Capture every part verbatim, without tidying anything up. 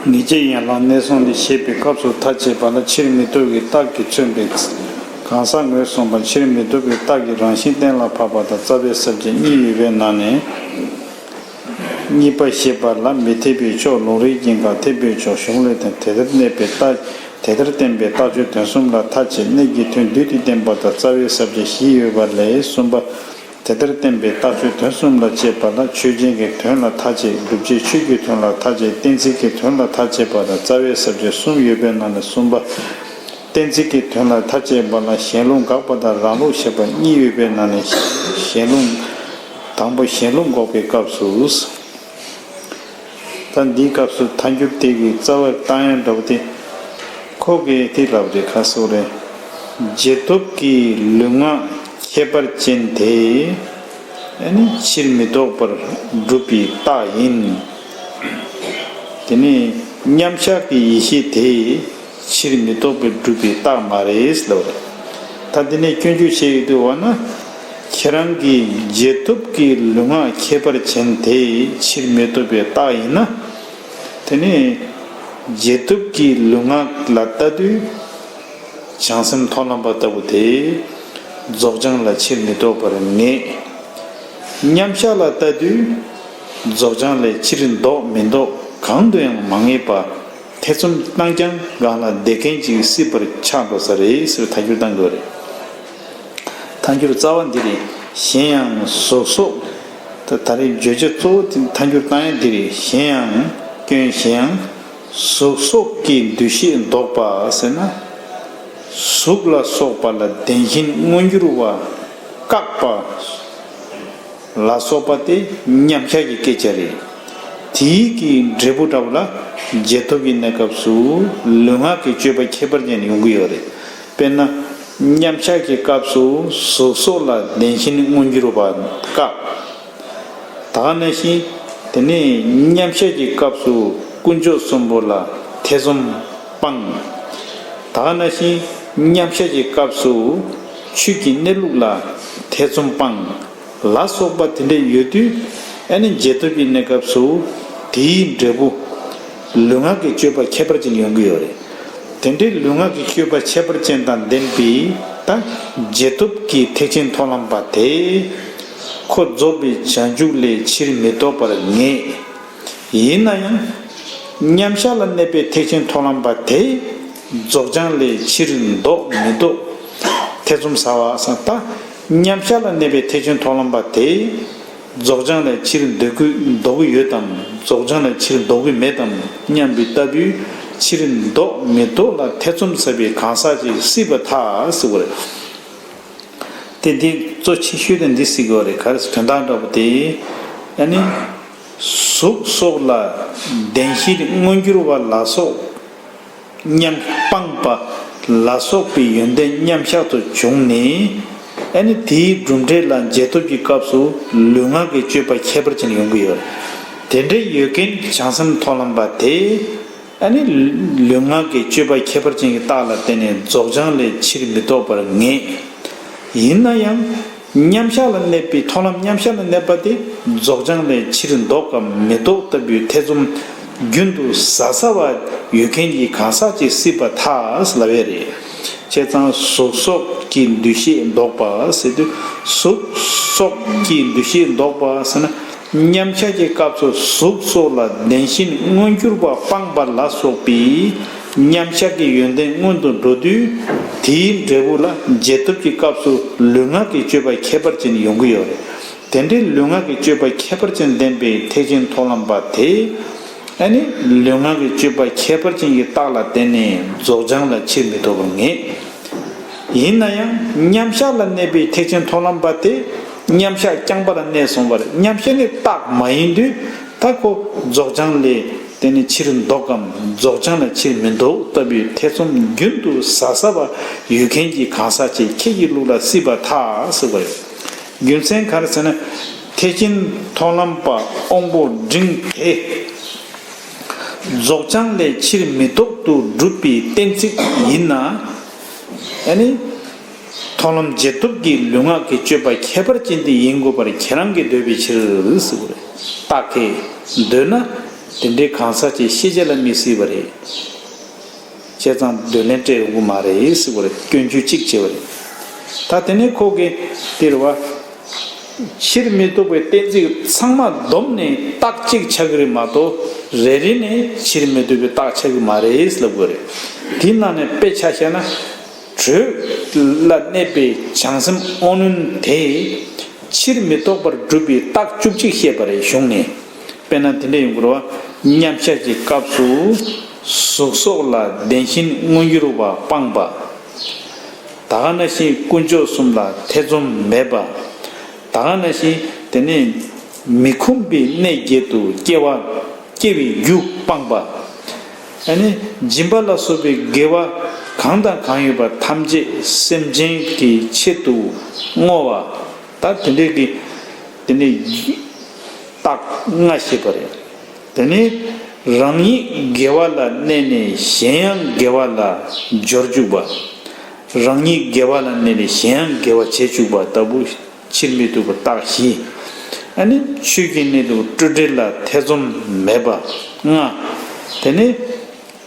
ངེས་བྱེད་ཡན་ལག་གནས་ཟུང་འདི་བཤད་པའི་སྐབས་སུ་མཐའ་བཅད་པ་ལ་ཕྱིར་མི་ལྡོག་པའི་རྟགས་ཀྱིས་མཚོན་པའི་གང་ཟག་ངོས་བཟུང་བ་ཕྱིར་མི་ལྡོག་པའི་རྟགས་ཀྱི་རང་བཞིན་གཏན་ལ་ཕབ་པ་དང་རྩ་བའི་ས་བཅད་གཉིས་ཡོད་པའི་ནང་ནས། གཉིས་པ་བཤད་པ་ལ་མི་འཐད་པའི་ཕྱོགས། ལུང་རིགས་ཀྱི་འགལ་འཐད་པའི་ཕྱོགས། གཞུང་ལས་དང་དེ་ལྟར་གནས་པའི་རྟགས། དེ་ལྟར་བསྟན་པའི་རྟགས་ཆོས་དོན་གསུམ་ལ་མཐའ་བཅད། གནད་ཀྱི་དོན་བསྡུས་ཏེ་བསྟན་པ་དང་རྩ་བའི་ས་བཅད་བཞི་ཡོད་པ་ལས། གསུམ་པ། དེ་ལྟར་བསྟན་པའི་རྟགས་ཆོས་དོན་གསུམ་ལ་དཔྱད་པ་ལ་ཆོས་ཅན་གྱི་དོན་ལ་མཐའ་དཔྱད། བསྒྲུབ་བྱའི་ཆོས་ཀྱི་དོན་ལ་མཐའ་དཔྱད། གཏན་ཚིགས་ཀྱི་དོན་ལ་མཐའ་དཔྱད་པ་དང་རྩ་བའི་ས་བཅད་གསུམ་ཡོད་པའི་ནང་ནས། གསུམ་པ། གཏན་ཚིགས་ཀྱི་དོན་ལ་མཐའ་དཔྱད་པ་ལ་གཞན་ལུགས་དགག་པ་དང་རང་ལུགས་བཤད་པ་གཉིས་ཡོད་པའི་ནང་ནས། གཞན་ལུགས། དང་པོ་གཞན་ལུགས་འགོག་པའི་སྐབས་སུ། ད་འདིའི་སྐབས་སུ་ཐལ་འགྱུར་དེ་གི་རྩ་བའི་རྟགས་ཡང་འདྲ་བོ་དེ། ཁོ་གིས་དེ་ལབ་རེད། ག་སོགས་རེད། རྗེས་ཐོབ་ཀྱི་ལུས་ངག་ཁྱད་པར་ཅན་དེ། ཨ་ནི་ཕྱིར་མི་ལྡོག་པར་སྒྲུབ་པའི་རྟགས་ཡིན། དེ་ནི་མཉམ་གཞག་གི་ཡེ་ཤེས་དེ། ཕྱིར་མི་ལྡོག་པའི་སྒྲུབ་པའི་རྟགས་མ་རེད་ལབ་རེད། ད་འདི་ནས་སྐྱོན་བརྗོད་བྱས་ཡོད་དུས་འོ་ན། ཁྱེད་རང་གིས་རྗེས་ཐོབ་ཀྱི་ལུས་ངག་ཁྱད་པར་ཅན་དེ་ཕྱིར་མི་ལྡོག་པའི་རྟགས་ཡིན་ན། དེ་ནི་རྗེས་ཐོབ་ཀྱི་ལུས་ངག་ལ་ལྟ་དུས། བྱང་སེམས་མཐོང་ལམ་པ་ལྟ་བུ་དེ། རྫོགས་བྱང་ལ་ཕྱིར་མི་ལྡོག་པར་ངེས། མཉམ་གཞག་ལ་ལྟ་དུས། རྫོགས་བྱང་ལས་ཕྱིར་ལྡོག་མི་ལྡོག་གང་དུ་ཡང་མ་ངེས་པ། ཐེ་ཚོམ་བཏང་ཀྱང་སྒང་ལ་བསྡད་མཁན་ཅིག་སྲིད་པར་ཆགས་འགྲོ་ས་རེད་ཟེར་བའི་ཐལ་འགྱུར་བཏང་དགོས་རེད། ཐལ་འགྱུར་རྩ་བ་འདི་རེད། གཞན་ཡང་གཟུགས་སོགས། ད་ད་རེས་བརྗོད་བྱ་གཙོ་བོ་དེ་ཐལ་འགྱུར་བཏང་ཡ་འདི་རེད། གཞན་ཡང་། སྐྱོན་གཞན་ཡང་། གཟུགས་སོགས་ཀྱི་འདུ་ཤེས་ལྡོག་པ་ཟེར་ན། གཟུགས་ལ་སོགས་པ་ལ་བདེན་ཞེན་མངོན་གྱུར་བ་བཀག་པ་ལ་སོགས་པ་དེ་མཉམ་གཞག་གི་སྐད་ཆ་རེད། དེའི་གི་འབྲས་བུ་འདྲ་བོ་ལ་རྗེས་ཐོབ་ཀྱི་གནས་སྐབས་སུ་ལུས་ངག་གི་སྤྱོད་པ་ཁྱད་པར་ཅན་ཡོང་གི་ཡོད་རེད། དཔེར་ན། མཉམ་གཞག་གི་སྐབས་སུ་གཟུགས་སོགས་ལ་བདེན་ཞེན་མངོན་གྱུར་བ་བཀག་ད་ག་ནང་བཞིན། དེ་ནས་མཉམ་གཞག་གི་སྐབས་སུ་དཀོན་མཆོག་གསུམ་པོ་ལ་ཐེ་ཚོམ་སྤང་། ད་ག་ནང་བཞིན། མཉམ་གཞག་གི་སྐབས་སུ་ཆོས་ཀྱི་གནས་ལུགས་ལ་ཐེ་ཚོམ་སྤང་། ལ་སོགས་པ་དེ་འདྲ་ཡོད་དུས། ཨ་ནི་རྗེས་ཐོབ་ཀྱི་གནས་སྐབས་སུ་དེའི་འབྲས་བུ། ལུས་ངག་གི་སྤྱོད་པ་ཁྱད་པར་ཅན་ཡོང་གི་ཡོད་རེད། དེ་འདྲའི་ལུས་ངག་གི་སྤྱོད་པ་ཁྱད་པར་ཅན་དང་ལྡན་པའི་ད་རྗེས་ཐོབ་ཀྱི་ཐེག་ཆེན་མཐོང་ལམ་པ་དེ། ཁོ་རྫོགས་པའི་བྱང་ཆུབ་ལས་ཕྱིར་མི་ལྡོག་པར་ངེས། ཡིན་ན་ཡང་། མཉམ་གཞག་ལ་གནས་པའི་ཐེག་ཆེན་མཐོང་ལམ་པ་དེ། རྫོགས་བྱང་ལས་ཕྱིར་ལྡོག་མི་ལྡོག་ཐེ་ཚོམ་ཟ་བ་སང་ད། མཉམ་གཞག་ལ་གནས་པའི་ཐེག་ཆེན་མཐོང་ལམ་པ་དེ། རྫོགས་བྱང་ལས་ཕྱིར་ལྡོག་གི་ལྡོག་གི་ཡོད་དམ། རྫོགས་བྱང་ལས་ཕྱིར་ལྡོག་གི་མེད་དམ་སྙམ་པའི་ལྟ་བུའི་ཕྱིར་ལྡོག་མི་ལྡོག་ལ་ཐེ་ཚོམ་ཟ་བའི་གང་ཟག་ཅིག་སྲིད་པར་ཐལ་ཟེར་བ་རེད། དེ་འདི་གཙོ་ཆེ་ཤོས་དེ་འདི་ཟེར་གྱི་ཡོད་རེད། ག་རེ་ཟེར་དོན་དག་འདྲ་པོ་དེ། ཨ་ནི། གཟུགས་སོགས་ལ་བདེན་ཞེན་མངོན་གྱུར་བ་ལ་སོགས་མཉམ་སྤངས་པ་ལ་སོགས་པའི་ཡོན་ཏན་མཉམ་གཞག་ཏུ་བྱུང་ནས། ཨ་ནི་དེའི་གྲུབ་འབྲས་ལ་རྗེས་ཐོབ་ཀྱི་སྐབས་སུ་ལུས་ངག་གི་སྤྱོད་པ་ཁྱད་པར་ཅན་ཡོང་གི་ཡོད་རེད། དེ་འདྲའི་ཡོད་མཁན་བྱང་སེམས་མཐོང་ལམ་པ་དེ། ཨ་ནི་ལུས་ངག་གི་སྤྱོད་པ་ཁྱད་པར་ཅན་གྱི་རྟགས་ལ་བརྟེན་ནས་རྫོགས་བྱང་ལས་ཕྱིར་མི་ལྡོག་པར་ངེས། ཡིན་ན་ཡང་། མཉམ་གཞག་ལ་གནས་པའི་མཐོང་ལམ་མཉམ་གཞག་ལ་གནས་པ་དེ་རྫོགས་བྱང་ལས་ཕྱིར་ལྡོག་གམ་མི་ལྡོག་ལྟ་བུའི་ཐེ་ཚོམ་རྒྱུན་དུ་ཟ་ཟ་བ་ཡོད་མཁན་གྱི་གང་ཟག་ཅིག་སྲིད་པར་ཐལ་ལབ་ཡས་རེད། བྱས་ཙང་གཟུགས་སོགས་ཀྱི་འདུ་ཤེས་ལྡོག་པ་ཟེར་དུས། གཟུགས་སོགས་ཀྱི་འདུ་ཤེས་ལྡོག་པ་ཟེར་ན། མཉམ་གཞག་གི་སྐབས་སུ་གཟུགས་སོགས་ལ་བདེན་ཞེན་མངོན་གྱུར་པ་སྤངས་པ་ལ་སོགས་པའི་མཉམ་གཞག་གི་ཡོན་ཏན་མངོན་དུ་འགྲོ་དུས། དེའི་འབྲས་བུ་ལ་རྗེས་ཐོབ་ཀྱི་སྐབས་སུ་ལུས་ངག་གི་སྤྱོད་པ་ཁྱད་པར་ཅན་ཡོང་གི་ཡོད་རེད། དེ་འདྲའི་ལུས་ངག་གི་སྤྱོད་པ་ཁྱད་པར་ཅན་ལྡན་པའི་ཐེག་ཆེན་མཐོང་ལམ་པ་དེ། ཨ་ནི་ལུས་ངག་གི་སྤྱོད་པ་ཁྱད་པར་ཅན་གྱི་རྟགས་ལ་བརྟེན་ནས་རྫོགས་བྱང་ལ་ཕྱིར་མི་ལྡོག་པར་ངེས། ཡིན་ན་ཡང་མཉམ་གཞག་ལ་གནས་པའི་ཐེག་ཆེན་མཐོང་ལམ་པ་དེ་མཉམ་གཞག་རྐྱང་པ་ལ་གནས་སོང་བར། མཉམ་གཞག་ནི་རྟགས་མ་ཡིན་དུས། ད་ཁོ་རྫོགས་བྱང་ལས་དེ་ནི་ཕྱིར་ལྡོག་གམ་རྫོགས་བྱང་ལ་ཕྱིར་མི་ལྡོག་ལྟ་བུའི་ཐེ་ཚོམ་རྒྱུན་དུ་ཟ་ཟ་བ་ཡོད་མཁན་གྱི་གང་ཟག་ཅིག་ཁྱེད་ཀྱི་ལུགས་ལ་སྲིད་པར་ཐལ་ཟེར་བ་ཡོད། རྒྱུ་མཚན་ག་རེ་ཟེར་ན། ཐེག་ཆེན་མཐོང་ལམ་པ་དབང་པོ་འབྲིང་དེ། རྫོགས་བྱང་ལས་ཕྱིར་མི་ལྡོག་ཏུ་སྒྲུབ་པའི་གཏན་ཚིགས་ཡིན་ན། ཨ་ནི། མཐོང་ལམ་རྗེས་ཐོབ་ཀྱི་ལུས་ངག་གི་སྤྱོད་པ་ཁྱད་པར་ཅན་དེ་ཡིན་དགོས་པར་ཁྱེད་རང་གིས་འདོད་པའི་ཕྱིར་ཟེར་བ་རེད། རྟགས་ཁས་འདོད་ན། དེ་འདྲའི་གང་ཟག་ཅིག་ཤེས་བྱ་ལ་མི་སྲིད་པ་རེད། བྱས་ཙང་འདོད་ལན་སྤྲད་ཡོང་གི་མ་རེད་ཟེར་བ་རེད། སྐྱོན་བརྗོད་གཅིག་བྱས་པ་རེད། ད་དེ་ནས་ཁོ་གིས་དེ་རེད་བ། ཕྱིར་མི་ལྡོག་པའི་གཏན་ཚིགས་ཚང་མ་བསྡོམས་ནས་རྟགས་གཅིག་ཆགས་ཀྱི་རེད་མ་གཏོགས། རེ་རེ་ནས་ཕྱིར་མི་ལྡོག་པའི་རྟགས་ཆགས་ཀྱི་མ་རེད་ལབ་དགོས་རེད། དེའི་ནང་ནས་དཔེ་ཆ་བཤད་ན། དྲོད་ལ་གནས་པའི་བྱང་སེམས་དབང་རྣོན་དེ། ཕྱིར་མི་ལྡོག་པར་སྒྲུབ་པའི་རྟགས་བཅུ་གཅིག་བཤད་པ་རེད་གཞུང་ནས། དཔེར་ན་དེ་འདྲ་ཡོང་གི་རེད་བ། མཉམ་བཞག་གི་སྐབས་སུ་གཟུགས་སོགས་ལ་བདེན་ཞེན་མངོན་གྱུར་བ་སྤངས་པ། ད་ག་ནང་བཞིན་དཀོན་མཆོག་གསུམ་ལ་ཐེ་ཚོམ་མེད་པ། ད་ག་ནང་བཞིན་དེ་ནས་མི་ཁོམ་པའི་གནས་བརྒྱད་དུ་སྐྱེ་བ་སྐྱེ་བའི་རྒྱུ་སྤངས་པ། ཨ་ནི་སྦྱིན་པ་ལ་སོགས་པའི་དགེ་བ་གང་དང་གང་ཡོད་པ་ཐམས་ཅད་སེམས་ཅན་གྱི་ཆེད་དུ་བསྔོ་བ། ད་དེ་འདྲའི་གི་དེ་ནས་རྟགས་ལྔ་བཤད་པ་རེད། དེ་ནས་རང་ཉིད་དགེ་བ་ལ་གནས་ནས་གཞན་ཡང་དགེ་བ་ལ་སྦྱོར་བཅུག་པ། རང་ཉིད་དགེ་བ་ལ་གནས་ནས་གཞན་ཡང་དགེ་བ་བྱེད་བཅུག་པ་ལྟ་བུ། ཕྱིར་མི་ལྡོག་པའི་རྟགས་བཞི། ཨ་ནི་ཆོས་ཀྱི་གནས་ལུགས་སྤྲོས་བྲལ་ལ་ཐེ་ཚོམ་མེད་པ་ལྔ། དེ་ནས་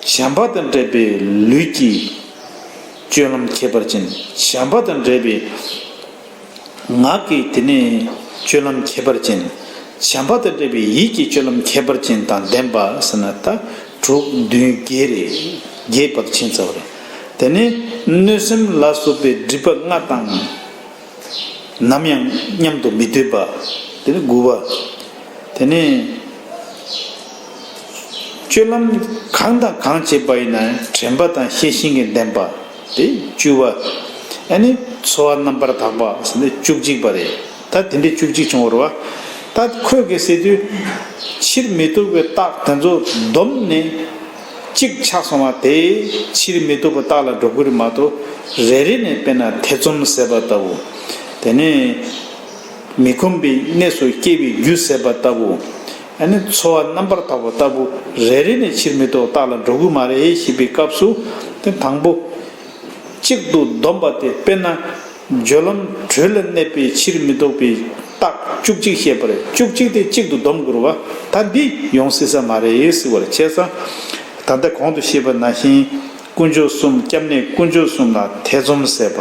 བྱམས་པ་དང་འབྲེལ་བའི་ལུས་ཀྱི་སྤྱོད་ལམ་ཁྱད་པར་ཅན། བྱམས་པ་དང་འབྲེལ་བའི་ངག་གི་དེ་ནས་སྤྱོད་ལམ་ཁྱད་པར་ཅན། བྱམས་པ་དང་འབྲེལ་བའི་ཡིད་ཀྱི་སྤྱོད་ལམ་ཁྱད་པར་ཅན་དང་ལྡན་པ་ཟེར་ན་ད་དྲུག་བདུན་བརྒྱད་རེད། བརྒྱད་བར་དུ་ཕྱིན་ཚར་བ་རེད། དེ་ནས་གནོད་སེམས་ལ་སོགས་པའི་སྒྲིབ་པ་ལྔ་དང་། ནམ་ཡང་མཉམ་དུ་མི་སྡོད་པ། དེ་ནི་དགུ་པ། དེ་ནས་སྤྱོད་ལམ་གང་དང་གང་བྱེད་པ་ཡིན་ན་དྲན་པ་དང་ཤེས་བཞིན་གྱིས་ལྡན་པ། དེ་བཅུ་པ། ཨ་ནི་ཚོར་བ་རྣམ་པར་དག་པ་ཟེར་ནས་བཅུ་གཅིག་པ་རེད། ད་དེ་འདྲའི་བཅུ་གཅིག་བྱུང་བ་རེད་བ། ད་ཁོས་གལ་སྲིད་དུས་ཕྱིར་མི་ལྡོག་པའི་རྟགས་དེ་ཚོ་བསྡོམས་ནས། གཅིག་ཆགས་སོང་བ་དེ་ཕྱིར་མི་ལྡོག་པའི་རྟགས་ལ་འགྲོ་གི་རེད་མ་གཏོགས། རེ་རེ་ནས་དཔེར་ན་ཐེ་ཚོམ་ཟེར་བ་ལྟ་བུ། དེ་ནས་མི་ཁོམ་པའི་གནས་སུ་སྐྱེ་བའི་རྒྱུ་ཟེར་བ་ལྟ་བུ། ཨ་ནི་ཚོར་བ་རྣམ་པར་དག་པ་ལྟ་བུ། རེ་རེ་ནས་ཕྱིར་མི་ལྡོག་རྟགས་ལ་འགྲོ་གི་མ་རེད་ཞེས་པའི་སྐབས་སུ། དེ་དང་པོ། གཅིག་ཏུ་བསྡོམས་པ་དེ་དཔེར་ན། སྦྱོར་ལམ་དྲོད་ལ་གནས་པའི་ཕྱིར་མི་ལྡོག་པའི་རྟགས་བཅུ་གཅིག་བཤད་པ་རེད། བཅུ་གཅིག་དེ་གཅིག་ཏུ་བསྡོམས་དགོས་རེད་བ། ད་འདི་ཡོང་སྲིད་ས་མ་རེད་ཟེར་བ་རེད། བྱས་ཙང་ད་ལྟ་གོང་དུ་བཤད་པ་ནང་བཞིན། དཀོན་མཆོག་གསུམ་སྐྱབས་གནས་དཀོན་མཆོག་གསུམ་ལ་ཐེ་ཚོམ་ཟད་པ།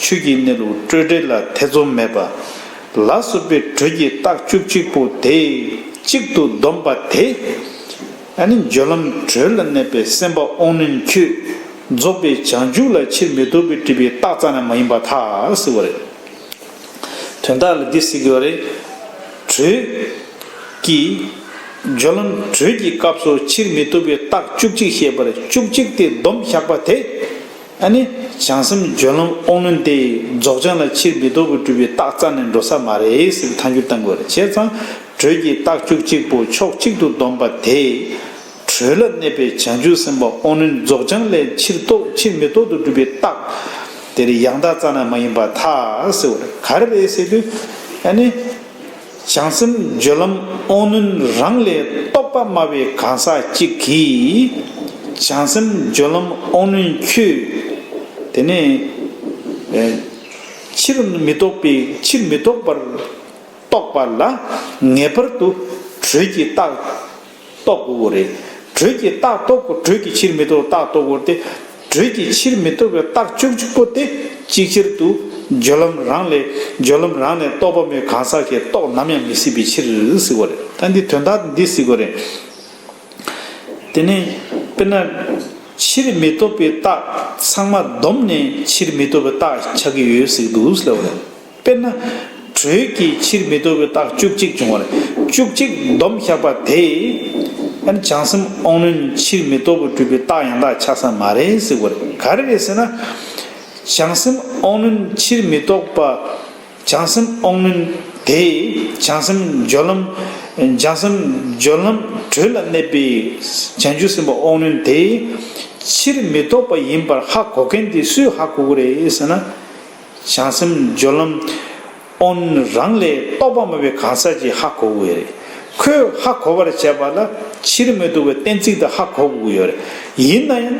ཆོས་ཀྱི་གནས་ལུགས་སྤྲོས་བྲལ་ལ་ཐེ་ཚོམ་མེད་པ། ལ་སོགས་པའི་དྲོད་ཀྱི་རྟགས་བཅུ་གཅིག་པོ་དེ་གཅིག་ཏུ་བསྡོམས་པ་དེ། ཨ་ནི་སྦྱོར་ལམ་དྲོད་ལ་གནས་པའི་སེམས་དཔའ་དབང་རྣོན་ཁྱོད། རྫོགས་པའི་བྱང་ཆུབ་ལ་ཕྱིར་མི་ལྡོག་པའི་སྒྲིབ་པའི་རྟགས་རྩ་ནས་མ་ཡིན་པར་ཐལ་ཟེར་བ་རེད། དོན་དག་ལ་འདི་ཟེར་གྱི་ཡོད་རེད། དྲོད་ཀྱི། སྦྱོར་ལམ་དྲོད་ཀྱི་སྐབས་སུ་ཕྱིར་མི་ལྡོག་པའི་རྟགས་བཅུ་གཅིག་བཤད་པ་རེད། བཅུ་གཅིག་དེ་བསྡོམས་བཞག་པ་དེ། ཨ་ནི། བྱང་སེམས་སྦྱོར་ལམ་དབང་རྣོན་དེ་རྫོགས་བྱང་ལ་ཕྱིར་མི་ལྡོག་པའི་སྒྲུབ་པའི་རྟགས་རྩ་ནས་འགྲོ་ས་མ་རེད་ཟེར་བའི་ཐལ་འགྱུར་བཏང་དགོས་རེད། བྱས་ཙང་དྲོད་ཀྱི་རྟགས་བཅུ་གཅིག་པོ་ཕྱོགས་གཅིག་ཏུ་བསྡོམས་པ་དེ། དྲོད་ལ་གནས་པའི་བྱང་ཆུབ་སེམས་དཔའ་དབང་རྣོན་རྫོགས་བྱང་ལས་ཕྱིར་ལྡོག་ཕྱིར་མི་ལྡོག་ཏུ་སྒྲུབ་པའི་རྟགས། དེ་རེད། ཡང་དག་རྩ་ནས་མ་ཡིན་པར་ཐལ་ཟེར་བ་རེད། ག་རེ་རེད་ཟེར་དུས། ཨ་ནི། བྱང་སེམས་སྦྱོར་ལམ་དབང་རྣོན་རང་ལས་རྟོགས་པ་སྨྲ་བའི་གང་ཟག་གཅིག་གིས། བྱང་སེམས་སྦྱོར་ལམ་དབང་རྣོན་ཁྱོད། དེ་ནས། ཨེ། ཕྱིར་མི་ལྡོག་པའི་ཕྱིར་མི་ལྡོག་པར་རྟོགས་པ་ལ་ངེས་པར་དུ་དྲོད་ཀྱི་རྟགས་རྟོགས་དགོས་རེད། དྲོད་ཀྱི་རྟགས་རྟོགས་དགོས། དྲོད་ཀྱི་ཕྱིར་མི་ལྡོག་རྟགས་རྟོགས་དགོས་ཏེ། དྲོད་ཀྱི་ཕྱིར་མི་ལྡོག་པའི་རྟགས་བཅུ་གཅིག་པོ་དེ་ཅིག་ཅར་དུ་སྦྱོར་ལམ་རང་ལས་སྦྱོར་ལམ་རང་ལས་རྟོགས་པ་སྨྲ་བའི་གང་ཟག་གིས་རྟོགས་ནམ་ཡང་མི་སྲིད་པའི་ཕྱིར་ཟེར་བ་རེད། ད་འདི་དོན་དག་འདི་ཟེར་དགོས་རེད། དེ་ནས་དཔེར་ན་ཕྱིར་མི་ལྡོག་པའི་རྟགས་ཚང་མ་བསྡོམས་ནས་ཕྱིར་མི་ལྡོག་པའི་རྟགས་ཆགས་ཀྱི་ཡོད་ཟེར་གྱི་འདུག་ཟེར་བ་རེད། དཔེར་ན། དྲོད་ཀྱི་ཕྱིར་མི་ལྡོག་པའི་རྟགས་བཅུ་གཅིག་བྱུང་བ་རེད། བཅུ་གཅིག་བསྡོམས་བཞག་པ་དེ། ཨ་ནི་བྱང་སེམས་དབང་རྣོན་ཕྱིར་མི་ལྡོག་པར་སྒྲུབ་པའི་རྟགས་ཡང་དག་ཆགས་ས་མ་རེད་ཟེར་བ་རེད། ག་རེ་རེད་ཟེར་ན། བྱང་སེམས་དབང་རྣོན་ཕྱིར་མི་ལྡོག་པ། བྱང་སེམས་དབང་རྣོན་དེ། བྱང་སེམས་སྦྱོར་ལམ། བྱང་སེམས་སྦྱོར་ལམ་དྲོད་ལ་གནས་པའི་བྱང་ཆུབ་སེམས་དཔའ་དབང་རྣོན་དེ། ཕྱིར་མི་ལྡོག་པ་ཡིན་པར་ཧ་གོ་མཁན་དེ་སུས་ཧ་གོ་གི་རེད་ཟེར་ན། བྱང་སེམས་སྦྱོར་ལམ་དབང་རང་ལས་རྟོགས་པ་སྨྲ་བའི་གང་ཟག་ཅིག་ཧ་གོ་དགོས་རེད། ཁོས་ཧ་གོ་བར་བྱས་པ་ལ་ཕྱིར་མི་ལྡོག་པའི་གཏན་ཚིགས་དེ་ཧ་གོ་དགོས་ཡོད་རེད། ཡིན་ན་ཡང་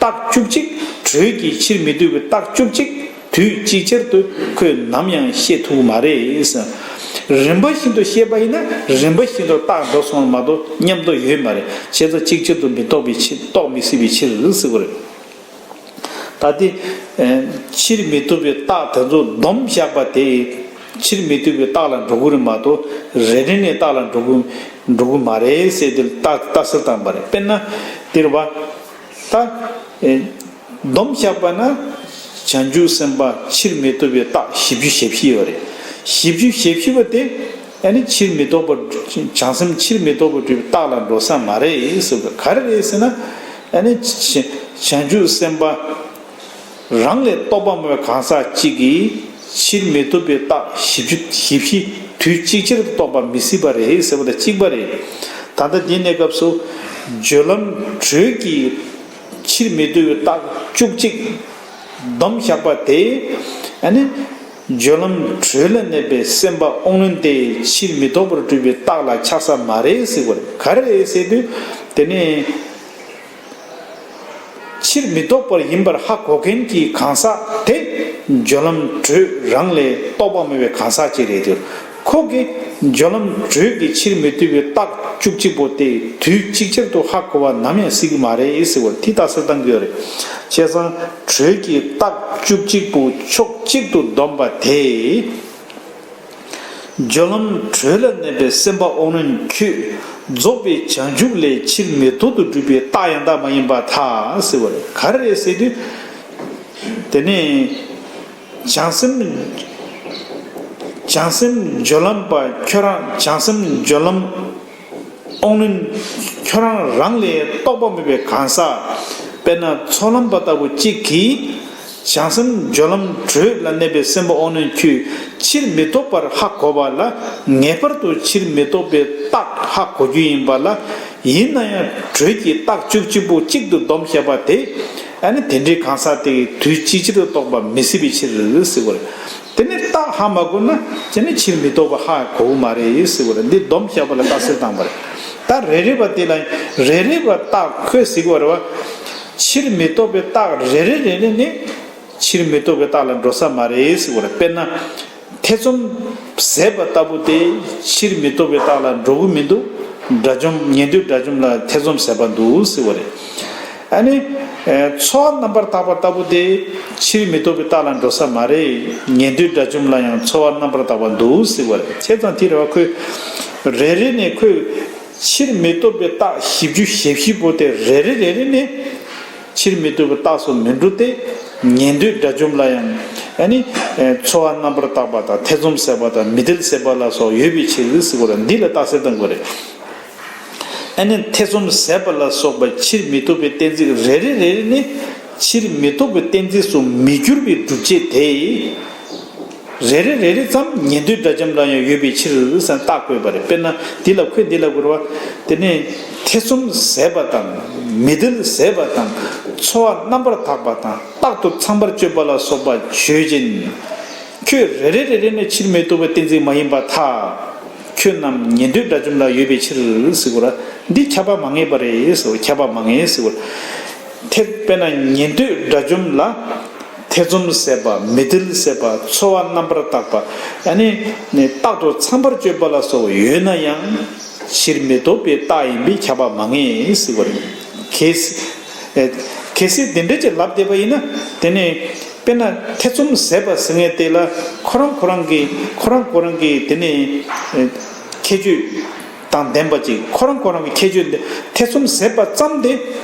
རྟགས་བཅུ་གཅིག་དྲོད་ཀྱི་ཕྱིར་མི་ལྡོག་པའི་རྟགས་བཅུ་གཅིག་དུས་ཅིག་ཅར་དུ་ཁོས་ནམ་ཡང་ཤེས་ཐུབ་ཀྱི་མ་རེད། རིམ་པ་བཞིན་དུ་བཤད་པ་ཡིན་ན་རིམ་པ་བཞིན་དུ་རྟགས་འགྲོ་སོང་མ་གཏོགས་མཉམ་དུ་ཡོད་མ་རེད། བྱས་ཙང་གཅིག་ཆར་དུ་མི་རྟོགས་པའི་ཕྱིར་རྟོགས་མི་སྲིད་པའི་ཕྱིར་ཟེར་བ་རེད། ད་ལྟའི་ཕྱིར་མི་ལྡོག་པའི་རྟགས་དེ་ཚོ་སྡོམ་བཞག་པ་དེ་ཕྱིར་མི་ལྡོག་པའི་རྟགས་ལ་འགྲོ་གི་རེད་མ་གཏོགས་རེ་རེ་ནས་རྟགས་ལ་འགྲོ་གི་འགྲོ་གི་མ་རེད་ཟེར་དེ་རྟགས་རྟགས་གསལ་བཏང་པ་རེད། དཔེར་ན་འདིར་བ། ད། སྡོམ་བཞག་པ་ན། བྱང་ཆུབ་སེམས་དཔའ་ཕྱིར་མི་ལྡོག་པའི་རྟགས་བཞི་བཅུ་ཞེ་བཞི་ཡོད་རེད། བཞི་བཅུ་ཞེ་བཞི་པོ་དེ། ཨ་ནི་ཕྱིར་མི་ལྡོག་པ། བྱང་སེམས་ཕྱིར་མི་ལྡོག་པར་གྲུབ་པའི་རྟགས་ལ་འགྲོ་ས་མ་རེད་ཟེར་བ་ག་རེ་རེད་ཟེར་ན། ཨ་ནི། བྱང་ཆུབ་སེམས་དཔའ། རང་ལས་རྟོག་པ་མེད་པའི་གང་ཟག་གཅིག་གིས་ཕྱིར་མི་ལྡོག་པའི་རྟགས་བཞི་བཅུ་ཞེ་བཞི་དུས་གཅིག་ཆར་དུ་རྟོགས་པ་མི་སྲིད་པ་རེད་ཟེར་བ་དང་གཅིག་པ་རེད། ད་ལྟ་འདི་གནས་སྐབས་སུ་སྦྱོར་ལམ་དྲོད་ཀྱི་ཕྱིར་མི་ལྡོག་པའི་རྟགས་བཅུ་གཅིག་སྡོམ་བཞག་པ་དེ། ཨ་ནི་སྦྱོར་ལམ་དྲོད་ལ་གནས་པའི་སེམས་པ་དབང་རྣོན་དེ་ཕྱིར་མི་ལྡོག་པར་གྲུབ་པའི་རྟགས་ལ་ཆགས་ས་མ་རེད་ཟེར་བ་རེད། ག་རེ་རེད་ཟེར་དུས་དེ་ནི། ཕྱིར་མི་ལྡོག་པར་ཡིན་པར་ཧ་གོ་མཁན་གྱི་གང་ཟག་དེ་སྦྱོར་ལམ་དྲོད་རང་ལས་རྟོག་པ་མེད་པའི་གང་ཟག་ཅིག་རེད་དེ། ཁོ་གིས་སྦྱོར་ལམ་དྲོད་ཀྱི་ཕྱིར་མི་ལྡོག་པའི་རྟགས་བཅུ་གཅིག་པོ་དེ་དུས་གཅིག་ཆར་དུ་ཧ་གོ་བ་ནམ་ཡང་སྲིད་ཀྱི་མ་རེད་ཟེར་བར་དེ་རྟགས་གསལ་བཏང་གི་ཡོད་རེད། བྱས་ཙང་དྲོད་ཀྱི་རྟགས་བཅུ་གཅིག་པོ་ཕྱོགས་གཅིག་ཏུ་བསྡོམས་པ་དེ། སྦྱོར་ལམ་དྲོད་ལ་གནས་པའི་སེམས་དཔའ་དབང་རྣོན་ཁྱོད་རྫོགས་པའི་བྱང་ཆུབ་ལས་ཕྱིར་མི་ལྡོག་ཏུ་གྲུབ་པའི་རྟགས་ཡང་དག་མ་ཡིན་པར་ཐལ་ཟེར་བ་རེད། ག་རེ་རེད་ཟེར་དུས། དེ་ནས་བྱང་སེམས། བྱང་སེམས་སྦྱོར་ལམ་པ་ཁྱོད་རང་བྱང་སེམས་སྦྱོར་ལམ། དབང་རྣོན་ཁྱོད་རང་རང་ལས་རྟོག་པ་མེད་པའི་གང་ཟག་དཔེར་ན་ཚོགས་ལམ་པ་ལྟ་བུ་གཅིག་གིས། བྱང་སེམས་སྦྱོར་ལམ་དྲོད་ལ་གནས་པའི་སེམས་དཔའ་དབང་རྣོན་ཁྱོད་ཕྱིར་མི་ལྡོག་པར་ཧ་གོ་བ་ལ་ངེས་པར་དུ་ཕྱིར་མི་ལྡོག་པའི་རྟགས་ཧ་གོ་རྒྱུ་ཡིན་པ་ལ། ཡིན་ན་ཡང་དྲོད་ཀྱི་རྟགས་བཅུ་གཅིག་པོ་གཅིག་ཏུ་བསྡོམས་བཤད་པ་དེ། ཨ་ནི་དེ་འདྲའི་གང་ཟག་དེ་དུས་གཅིག་ཕྱིར་རྟོགས་པ་མི་སྲིད་པའི་ཕྱིར་ཟེར་བ་རེད། དེ་ནི་རྟགས་ཧ་མ་གོ་ན་དེ་ནི་ཕྱིར་མི་ལྡོག་པ་ཧ་གོ་གི་མ་རེད་ཟེར་བ་རེད། འདི་སྡོམ་བཤད་པ་ལ་རྟགས་གསལ་བཏང་བ་རེད། ད་རེ་རེ་བ་དེ་ལ་རེ་རེ་བ་རྟགས་ཁོས་ཟེར་བ་རེད་བ། ཕྱིར་མི་ལྡོག་པའི་རྟགས་རེ་རེ་རེ་རེ་ནི་ཕྱིར་མི་ལྡོག་པའི་རྟགས་ལ་འགྲོ་ས་མ་རེད་ཟེར་བ་རེད། དཔེར་ན། ཐེ་ཚོམ་ཟད་པ་ལྟ་བུ་དེ་ཕྱིར་མི་ལྡོག་པའི་རྟགས་ལ་འགྲོ་གི་མི་འདུག་དགྲ་བཅོམ་ཉན་ཐོས་དགྲ་བཅོམ་ལ་ཐེ་ཚོམ་ཟད་པ་འདུག་ཟེར་བ་རེད། ཨ་ནི། ཚོར་བ་རྣམ་པར་དག་པ་ལྟ་བུ་དེ་ཕྱིར་མི་ལྡོག་པའི་རྟགས་ལ་འགྲོ་ས་མ་རེད། ཉན་ཐོས་དགྲ་བཅོམ་ལ་ཡང་ཚོར་བ་རྣམ་པར་དག་པ་འདུག་ཟེར་བ་རེད། བྱས་ཙང་དེ་རེད་བ་ཁོས། རེ་རེ་ནས་ཁོས། ཕྱིར་མི་ལྡོག་པའི་རྟགས་བཞི་བཅུ་ཞེ་བཞི་པོ་དེ་རེ་རེ་རེ་རེ་ནས། ཕྱིར་མི་ལྡོག་པའི་རྟགས་སུ་མི་འགྲོ་སྟེ། ཉན་ཐོས་དགྲ་བཅོམ་ལ་ཡང་། ཨ་ནི། ཚོར་བ་རྣམ་པར་དག་པ་དང་ཐེ་ཚོམ་ཟད་པ་དང་མི་དལ་ཟད་པ་ལ་སོགས་ཡོད་པའི་ཕྱིར་ཟེར་བ་རེད། འདི་ལ་རྟགས་གསལ་གཏོང་དགོས་རེད། ཨ་ནི་ཐེ་ཚོམ་ཟད་པ་ལ་སོགས་པ་ཕྱིར་མི་ལྡོག་པའི་གཏན་ཚིགས་རེ་རེ་རེ་རེ་ནི། ཕྱིར་མི་ལྡོག་པའི་གཏན་ཚིགས་སུ་མི་འགྱུར་བའི་སྒྲུབ་བྱེད་དེ། རེ་རེ་རེ་རེ་ཙམ་ཉན་ཐོས་དགྲ་བཅོམ་ལ་ཡང་ཡོད་པའི་ཕྱིར་ཟེར་རྟགས་བཀོད་པ་རེད། དཔེར་ན་འདི་ལ་ཁོས་འདི་ལ་བཀོད་པ། དེ་ནས་ཐེ་ཚོམ་ཟད་པ་དང་མི་དལ་ཟད་པ་དང་ཚོར་བ་རྣམ་པར་དག་པ་དང་རྟག་ཏུ་ཚངས་པར་སྤྱོད་པ་ལ་སོགས་པ་ཆོས་ཅན། ཁྱོད་རེ་རེ་རེ་རེ་ནས་ཕྱིར་མི་ལྡོག་པའི་གཏན་ཚིགས་མ་ཡིན་པར་ཐལ། ཁྱོད་རྣམས་ཉན་ཐོས་དགྲ་བཅོམ་ལ་ཡོད་པའི་ཕྱིར་ཟེར་བ་རེད། འདི་ཁྱབ་པ་མ་ངེས་པ་རེད་ཟེར་བ། ཁྱབ་པ་མ་ངེས་ཟེར་བ། ཐེ་དཔེར་ན་ཉན་ཐོས་དགྲ་བཅོམ་ལ། ཐེ་ཚོམ་ཟད་པ་མི་དལ་ཟད་པ་ཚོར་བ་རྣམ་པར་དག་པ། ཨ་ནི། རྟག་ཏུ་ཚངས་པར་སྤྱོད་པ་ལ་སོགས་ཡོད་ན་ཡང་། ཕྱིར་མི་ལྡོག་པའི་རྟགས་ཡིན་པས་ཁྱབ་པ་མ་ངེས་ཟེར་བ་རེད། གལ་སྲིད། གལ་སྲིད་དེ་འདྲ་ཅིག་ལབ་བསྡད་པ་ཡིན་ན། དེ་ནི། དཔེར་ན་ཐེ་ཚོམ་ཟད་པ་ཟེར་མཁན་དེ་ལ་ཁོ་རང་ཁོ་རང་གི་ཁོ་རང་ཁོ་རང་གི་དེ་ནི། ཁྱད་ཆོས། དང་ལྡན་པ་ཅིག་ཁོ་རང་ཁོ་རང་གི་ཁྱད་ཆོས་འདི་ཐེ་ཚོམ་ཟད་པ་ཙམ་དེ།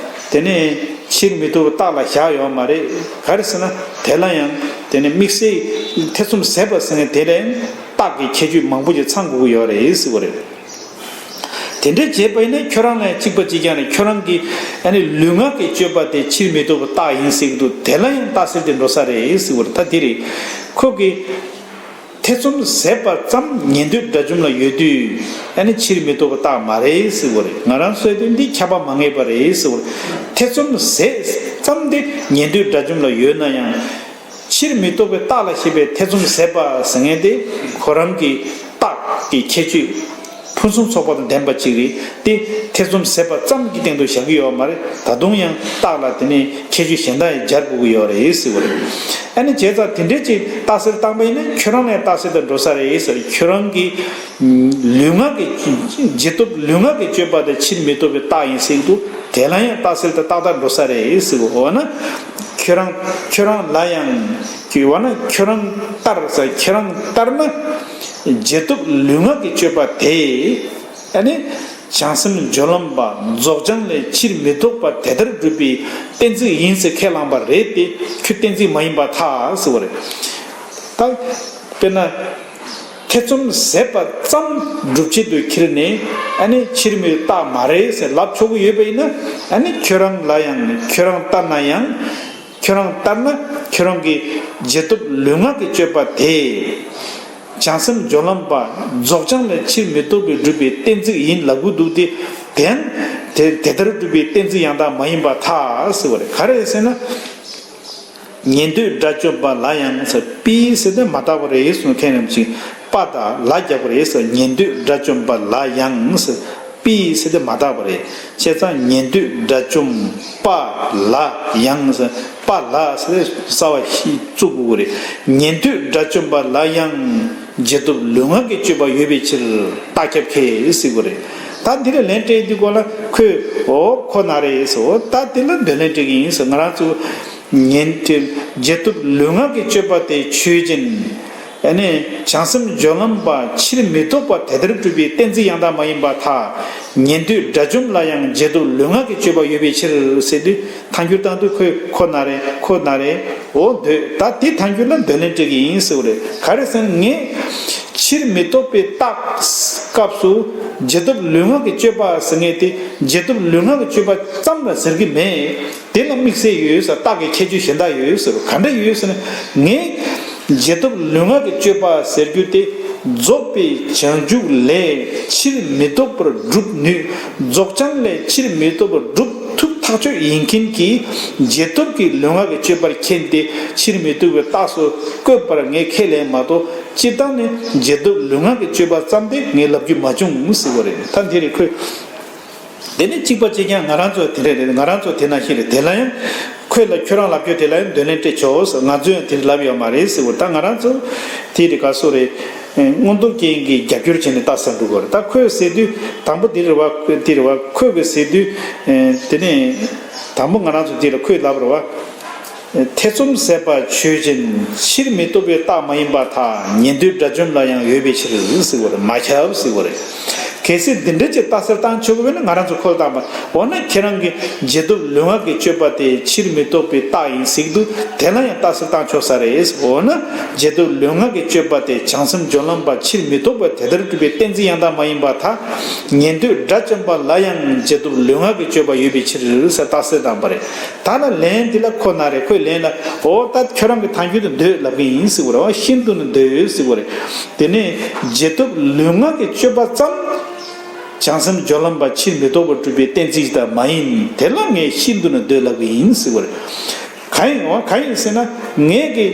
དེ་ནས་ཕྱིར་མི་ལྡོག་པའི་རྟགས་ལ་བཞག་ཡོད་མ་རེད། ག་རེ་ཟེར་ན་དེ་ལ་ཡང་དེ་ནས་དམིགས་བསལ་ཐེ་ཚོམ་ཟད་པ་ཟེར་མཁན་དེ་ལ་ཡང་རྟགས་ཀྱི་ཁྱད་ཆོས་མང་པོ་ཅིག་ཚང་དགོས་ཀྱི་ཡོད་རེད་ཟེར་བ་རེད། དེ་འདྲ་བྱས་པ་ཡིན་ན་ཁྱོད་རང་ལ་ཡང་གཅིག་པ་གཅིག་རྐྱང་རེད། ཁྱོད་རང་གི་ཨ་ནི་ལུས་ངག་གི་སྤྱོད་པ་དེ་ཕྱིར་མི་ལྡོག་པའི་རྟགས་ཡིན་ཟེར་གྱི་འདུག་དེ་ལ་ཡང་རྟགས་གསལ་དེ་འགྲོ་ས་རེད་ཟེར་བ་རེད། ད་དེ་རེད། ཁོ་གི་ཐེ་ཚོམ་ཟད་པ་ཙམ་ཉན་ཐོས་དགྲ་བཅོམ་ལ་ཡོད་དུས། ཨ་ནི་ཕྱིར་མི་ལྡོག་པའི་རྟགས་མ་རེད་ཟེར་བ་རེད། ང་རང་ཚོའི་དོན་འདི་ཁྱབ་པ་མ་ངེས་པ་རེད་ཟེར་བ་རེད། ཐེ་ཚོམ་ཟད་ཙམ་དེ་ཉན་ཐོས་དགྲ་བཅོམ་ལ་ཡོད་ན་ཡང་། ཕྱིར་མི་ལྡོག་པའི་རྟགས་ལ་བཞག་པའི་ཐེ་ཚོམ་ཟད་པ་ཟེར་མཁན་དེ་ཁོ་རང་གི་རྟགས་ཀྱི་ཁྱད་ཆོས། ཕུན་སུམ་ཚོགས་པ་དང་ལྡན་པ་ཅིག་རེད་དེ། ཐེ་ཚོམ་ཟད་པ་ཙམ་གྱི་སྟེང་དུ་བཞག་གི་ཡོད་མ་རེད། ད་དུང་ཡང་རྟགས་ལ་དེ་ནས་ཁྱད་ཆོས་གཞན་དག་ཡང་སྦྱར་དགོས་ཀྱི་ཡོད་རེད་ཟེར་བ་རེད། ཨ་ནི་བྱས་ཙང་དེ་འདྲའི་ཅིག་རྟགས་གསལ་བཏང་པ་ཡིན་ན་ཁྱོད་རང་ལ་ཡང་རྟགས་གསལ་དུ་འགྲོ་ས་རེད་ཟེར། ཁྱོད་རང་གི་ལུས་ངག་གི་བྱེད་སྟོབས་ལུས་ངག་གི་སྤྱོད་པ་དེ་ཕྱིར་མི་ལྡོག་པའི་རྟགས་ཡིན་ཟེར་གྱི་འདུག་དེ་ལ་ཡང་རྟགས་གསལ་དུ་ཏག་ཏག་འགྲོ་ས་རེད་ཟེར་གྱི་འོ་ན། ཁྱོད་རང་ཁྱོད་རང་ལ་ཡང་ཅིག་འོ་ན་ཁྱོད་རང་ལྟར་ཟེར། ཁྱོད་རང་ལྟར་ན་བྱེད་སྟོབས་ལུས་ངག་གི་སྤྱོད་པ་དེ། ཨ་ནི་བྱང་སེམས་སྦྱོར་ལམ་པ་རྫོགས་བྱང་ལས་ཕྱིར་མི་ལྡོག་པ་དེ་ལྟར་སྒྲུབ་པའི་གཏན་ཚིགས་ཡིན་ཟེར་ཁས་བླངས་པ་རེད་དེ། ཁྱོད་གཏན་ཚིགས་མ་ཡིན་པར་ཐལ་ཟེར་བ་རེད། ད་དཔེར་ན་ཐེ་ཚོམ་ཟད་པ་ཙམ་སྒྲུབ་བྱེད་དུ་ཁྱེར་ནས་ཨ་ནི་ཕྱིར་མི་རྟགས་མ་རེད་ཟེར་ལབ་ཆོག་གི་ཡོད་པ་ཡིན་ན། ཨ་ནི་ཁྱོད་རང་ལ་ཡང་ཁྱོད་རང་ལྟར་ན་ཡང་། ཁྱོད་རང་ལྟར་ན་ཁྱོད་རང་གི་བྱེད་སྟོབས་ལུས་ངག་གི་སྤྱོད་པ་དེ། བྱང་སེམས་སྦྱོར་ལམ་པ་རྫོགས་བྱང་ལས་ཕྱིར་མི་ལྡོག་པའི་སྒྲུབ་པའི་གཏན་ཚིགས་ཡིན་ལབ་དགོས་འདུག་སྟེ། དེ་ཡང་དེ་དེ་ལྟར་སྒྲུབ་པའི་གཏན་ཚིགས་ཡང་དག་མ་ཡིན་པར་ཐལ་ཟེར་བ་རེད། ག་རེ་ཟེར་ན། ཉན་ཐོས་དགྲ་བཅོམ་པ་ལ་ཡང་ཟེར། པའི་ཟེར་དེ་མ་དག་པ་རེད་གསུངས། མཁན་རྣམས་ཀྱིས་པ་དང་ལ་རྒྱག་པ་རེད་ཟེར། ཉན་ཐོས་དགྲ་བཅོམ་པ་ལ་ཡང་ཟེར། པའི་ཟེར་དེ་མ་དག་པ་རེད། བྱས་ཙང་ཉན་ཐོས་དགྲ་བཅོམ་པ་ལ་ཡང་ཟེར། པ་ལ་ཟེར་དེ་གསལ་བ་ཞིག་བཙུགས་དགོས་རེད། ཉན་ཐོས་དགྲ་བཅོམ་པ་ལ་ཡང་བྱེད་སྟོབས་ལུས་ངག་གི་སྤྱོད་པ་ཡོད་པའི་ཕྱིར་རྟགས་ཁྱབ་ཁས་ཟེར་དགོས་རེད། ད་འདི་ལ་ལན་སྤྲད་དུས་སྐོར་ལ་ཁོས་འོ་ཁོ་ན་རེད་ཟེར། འོ་ད་འདི་ལ་འདོད་ལན་སྤྲད་ཀྱི་ཡིན་ཟེར། ང་རང་ཚོ་ཉན་ཐོས་བྱེད་སྟོབས་ལུས་ངག་གི་སྤྱོད་པ་དེ་ཆོས་ཅན། ཨ་ནི་བྱང་སེམས་སྦྱོར་ལམ་པ་ཕྱིར་མི་ལྡོག་པ་དེ་ལྟར་སྒྲུབ་པའི་གཏན་ཚིགས་ཡང་དག་མ་ཡིན་པར་ཐལ། ཉན་ཐོས་དགྲ་བཅོམ་ལ་ཡང་བྱེད་སྟོབས་ལུས་ངག་གི་སྤྱོད་པ་ཡོད་པའི་ཕྱིར་ཟེར་དུས་ཐལ་འགྱུར་བཏང་དུས་ཁོས་ཁོ་ན་རེད། ཁོ་ན་རེད། འོ་འདོད། ད་དེ་ཐལ་འགྱུར་ལ་འདོད་ལན་སྤྲད་ཀྱི་ཡིན་ཟེར་བ་རེད། ག་རེ་ཟེར་ན་ངས་ཕྱིར་མི་ལྡོག་པའི་རྟགས་སྐབས་སུ་བྱེད་སྟོབས་ལུས་ངག་གི་སྤྱོད་པ་ཟེར་མཁན་དེ་བྱེད་སྟོབས་ལུས་ངག་གི་སྤྱོད་པ་ཙམ་ལ་ཟེར་གྱི་མེད། དེ་ལ་དམིགས་བསལ་ཡོད་ཟེར། རྟགས་ཀྱི་ཁྱད་ཆོས་གཞན་དག་ཡོད་ཟེར། ག་འདྲ་ཡོད་ཟེར་ན། ངས་བྱེད་སྟོབས་ལུས་ངག་གི་སྤྱོད་པ་ཟེར་རྒྱུ་དེ་རྫོགས་པའི་བྱང་ཆུབ་ལས་ཕྱིར་མི་ལྡོག་པར་སྒྲུབ་ནུས། རྫོགས་བྱང་ལས་ཕྱིར་མི་ལྡོག་པར་སྒྲུབ་ཐུབ་ཐག་ཆོད་ཡིན་མཁན་གྱི་བྱེད་སྟོབས་ཀྱི་ལུས་ངག་གི་སྤྱོད་པར་མཁྱེན་ཏེ་ཕྱིར་མི་ལྡོག་པའི་རྟགས་སུ་བཀོད་པར་ངས་ཁས་ལེན་མ་གཏོགས། སྤྱིར་བཏང་ནས་བྱེད་སྟོབས་ལུས་ངག་གི་སྤྱོད་པ་ཙམ་དེ་ངས་ལབ་རྒྱུ་མ་བྱུང་ཟེར་བ་རེད། ད་འདི་རེད། ཁོས། དེ་ནས་གཅིག་པ་གཅིག་རྐྱང་། ང་རང་ཚོ་དེ་འདྲ་རེད། ང་རང་ཚོ་དེ་ནང་བཞིན་རེད། དེ་ལ་ཡང་ཁོས་ལ་ཁྱོད་རང་ལབ་རྒྱུ་དེ་ལ་ཡང་འདོད་ལན་སྤྲད་ཆོག་ཟེར། ང་ཚོས་ཡང་དེ་འདྲ་ལབ་ཡོད་མ་རེད་ཟེར་བ། ད་ང་རང་ཚོ་དེ་རེད། ག་སོ་རེད། མངོན་རྟོགས་རྒྱན་གྱིས་རྒྱབ་སྐྱོར་བྱས་ནས་ད་ཟེར་འགྲོ་གི་རེད། ད་ཁོས་ཟེར་དུས་དང་པོ་དེ་རེད་བ། དེ་རེད་བ། ཁོས་གི་ཟེར་དུས་དེ་ནས་དང་པོ་ང་རང་ཚོ་དེ་རེད། ཁོས་ལབ་རེད་བ། ཐེ་ཚོམ་ཟད་པ་ཆོས་ཅན། ཕྱིར་མི་ལྡོག་པའི་རྟགས་མ་ཡིན་པར་ཐལ། ཉན་ཐོས་དགྲ་བཅོམ་ལ་ཡང་ཡོད་པའི་ཕྱིར་ཟེར་བ་རེད། མ་ཁྱབ་ཟེར་བ་རེད། གལ་སྲིད་འདི་འདྲ་ཅིག་རྟགས་གསལ་བཏང་ཆོག་གི་བས་ན་ང་རང་ཚོ་ཁོ་ལ་བཏང་པ། འོ་ན་ཁྱེད་རང་གི་བྱེད་སྟོབས་ལུས་ངག་གི་སྤྱོད་པ་དེ་ཕྱིར་མི་ལྡོག་པའི་རྟགས་ཡིན་ཟེར་གྱི་འདུག་དེ་ལ་ཡང་རྟགས་གསལ་བཏང་ཆོག་ས་རེད། འོ་ན་བྱེད་སྟོབས་ལུས་ངག་གི་སྤྱོད་པ་དེ་བྱང་སེམས་སྦྱོར་ལམ་པ་ཕྱིར་མི་ལྡོག་པ་དེ་ལྟར་སྒྲུབ་པའི་གཏན་ཚིགས་ཡང་དག་མ་ཡིན་པར་ཐལ། ཉན་ཐོས་དགྲ་བཅོམ་པ་ལ་ཡང་བྱེད་སྟོབས་ལུས་ངག་གི་སྤྱོད་པ་ཡོད་པའི་ཕྱིར་ཟེར་རྟགས་གསལ་བཏང་པ་རེད། ད་ལ་ལན་འདི་ལ་ཁོ་ན་རེ། ཁོས་ལན་ལ་འོ་ད་ཁྱོད་རང་གི་ཐལ་འགྱུར་དུ་འདོད་ལབ་གི་ཡིན་ཟེར་བ་རེད་བ། ཤིན་ཏུ་ནས་འདོད་ཟེར་བ་རེད། དེ་ནས་བྱེད་སྟོབས་ལུས་ངག་གི་སྤྱོད་པ་ཙམ་བྱང་སེམས་སྦྱོར་ལམ་པ་ཕྱིར་མི་ལྡོག་པར་སྒྲུབ་པའི་གཏན་ཚིགས་ལྟར་མ་ཡིན། དེ་ལ་ངས་ཤིན་ཏུ་ནས་འདོད་ལབ་གི་ཡིན་ཟེར་བ་རེད། གང་ཡིན་བ། གང་ཡིན་ཟེར་ན་ངས་ཀྱི་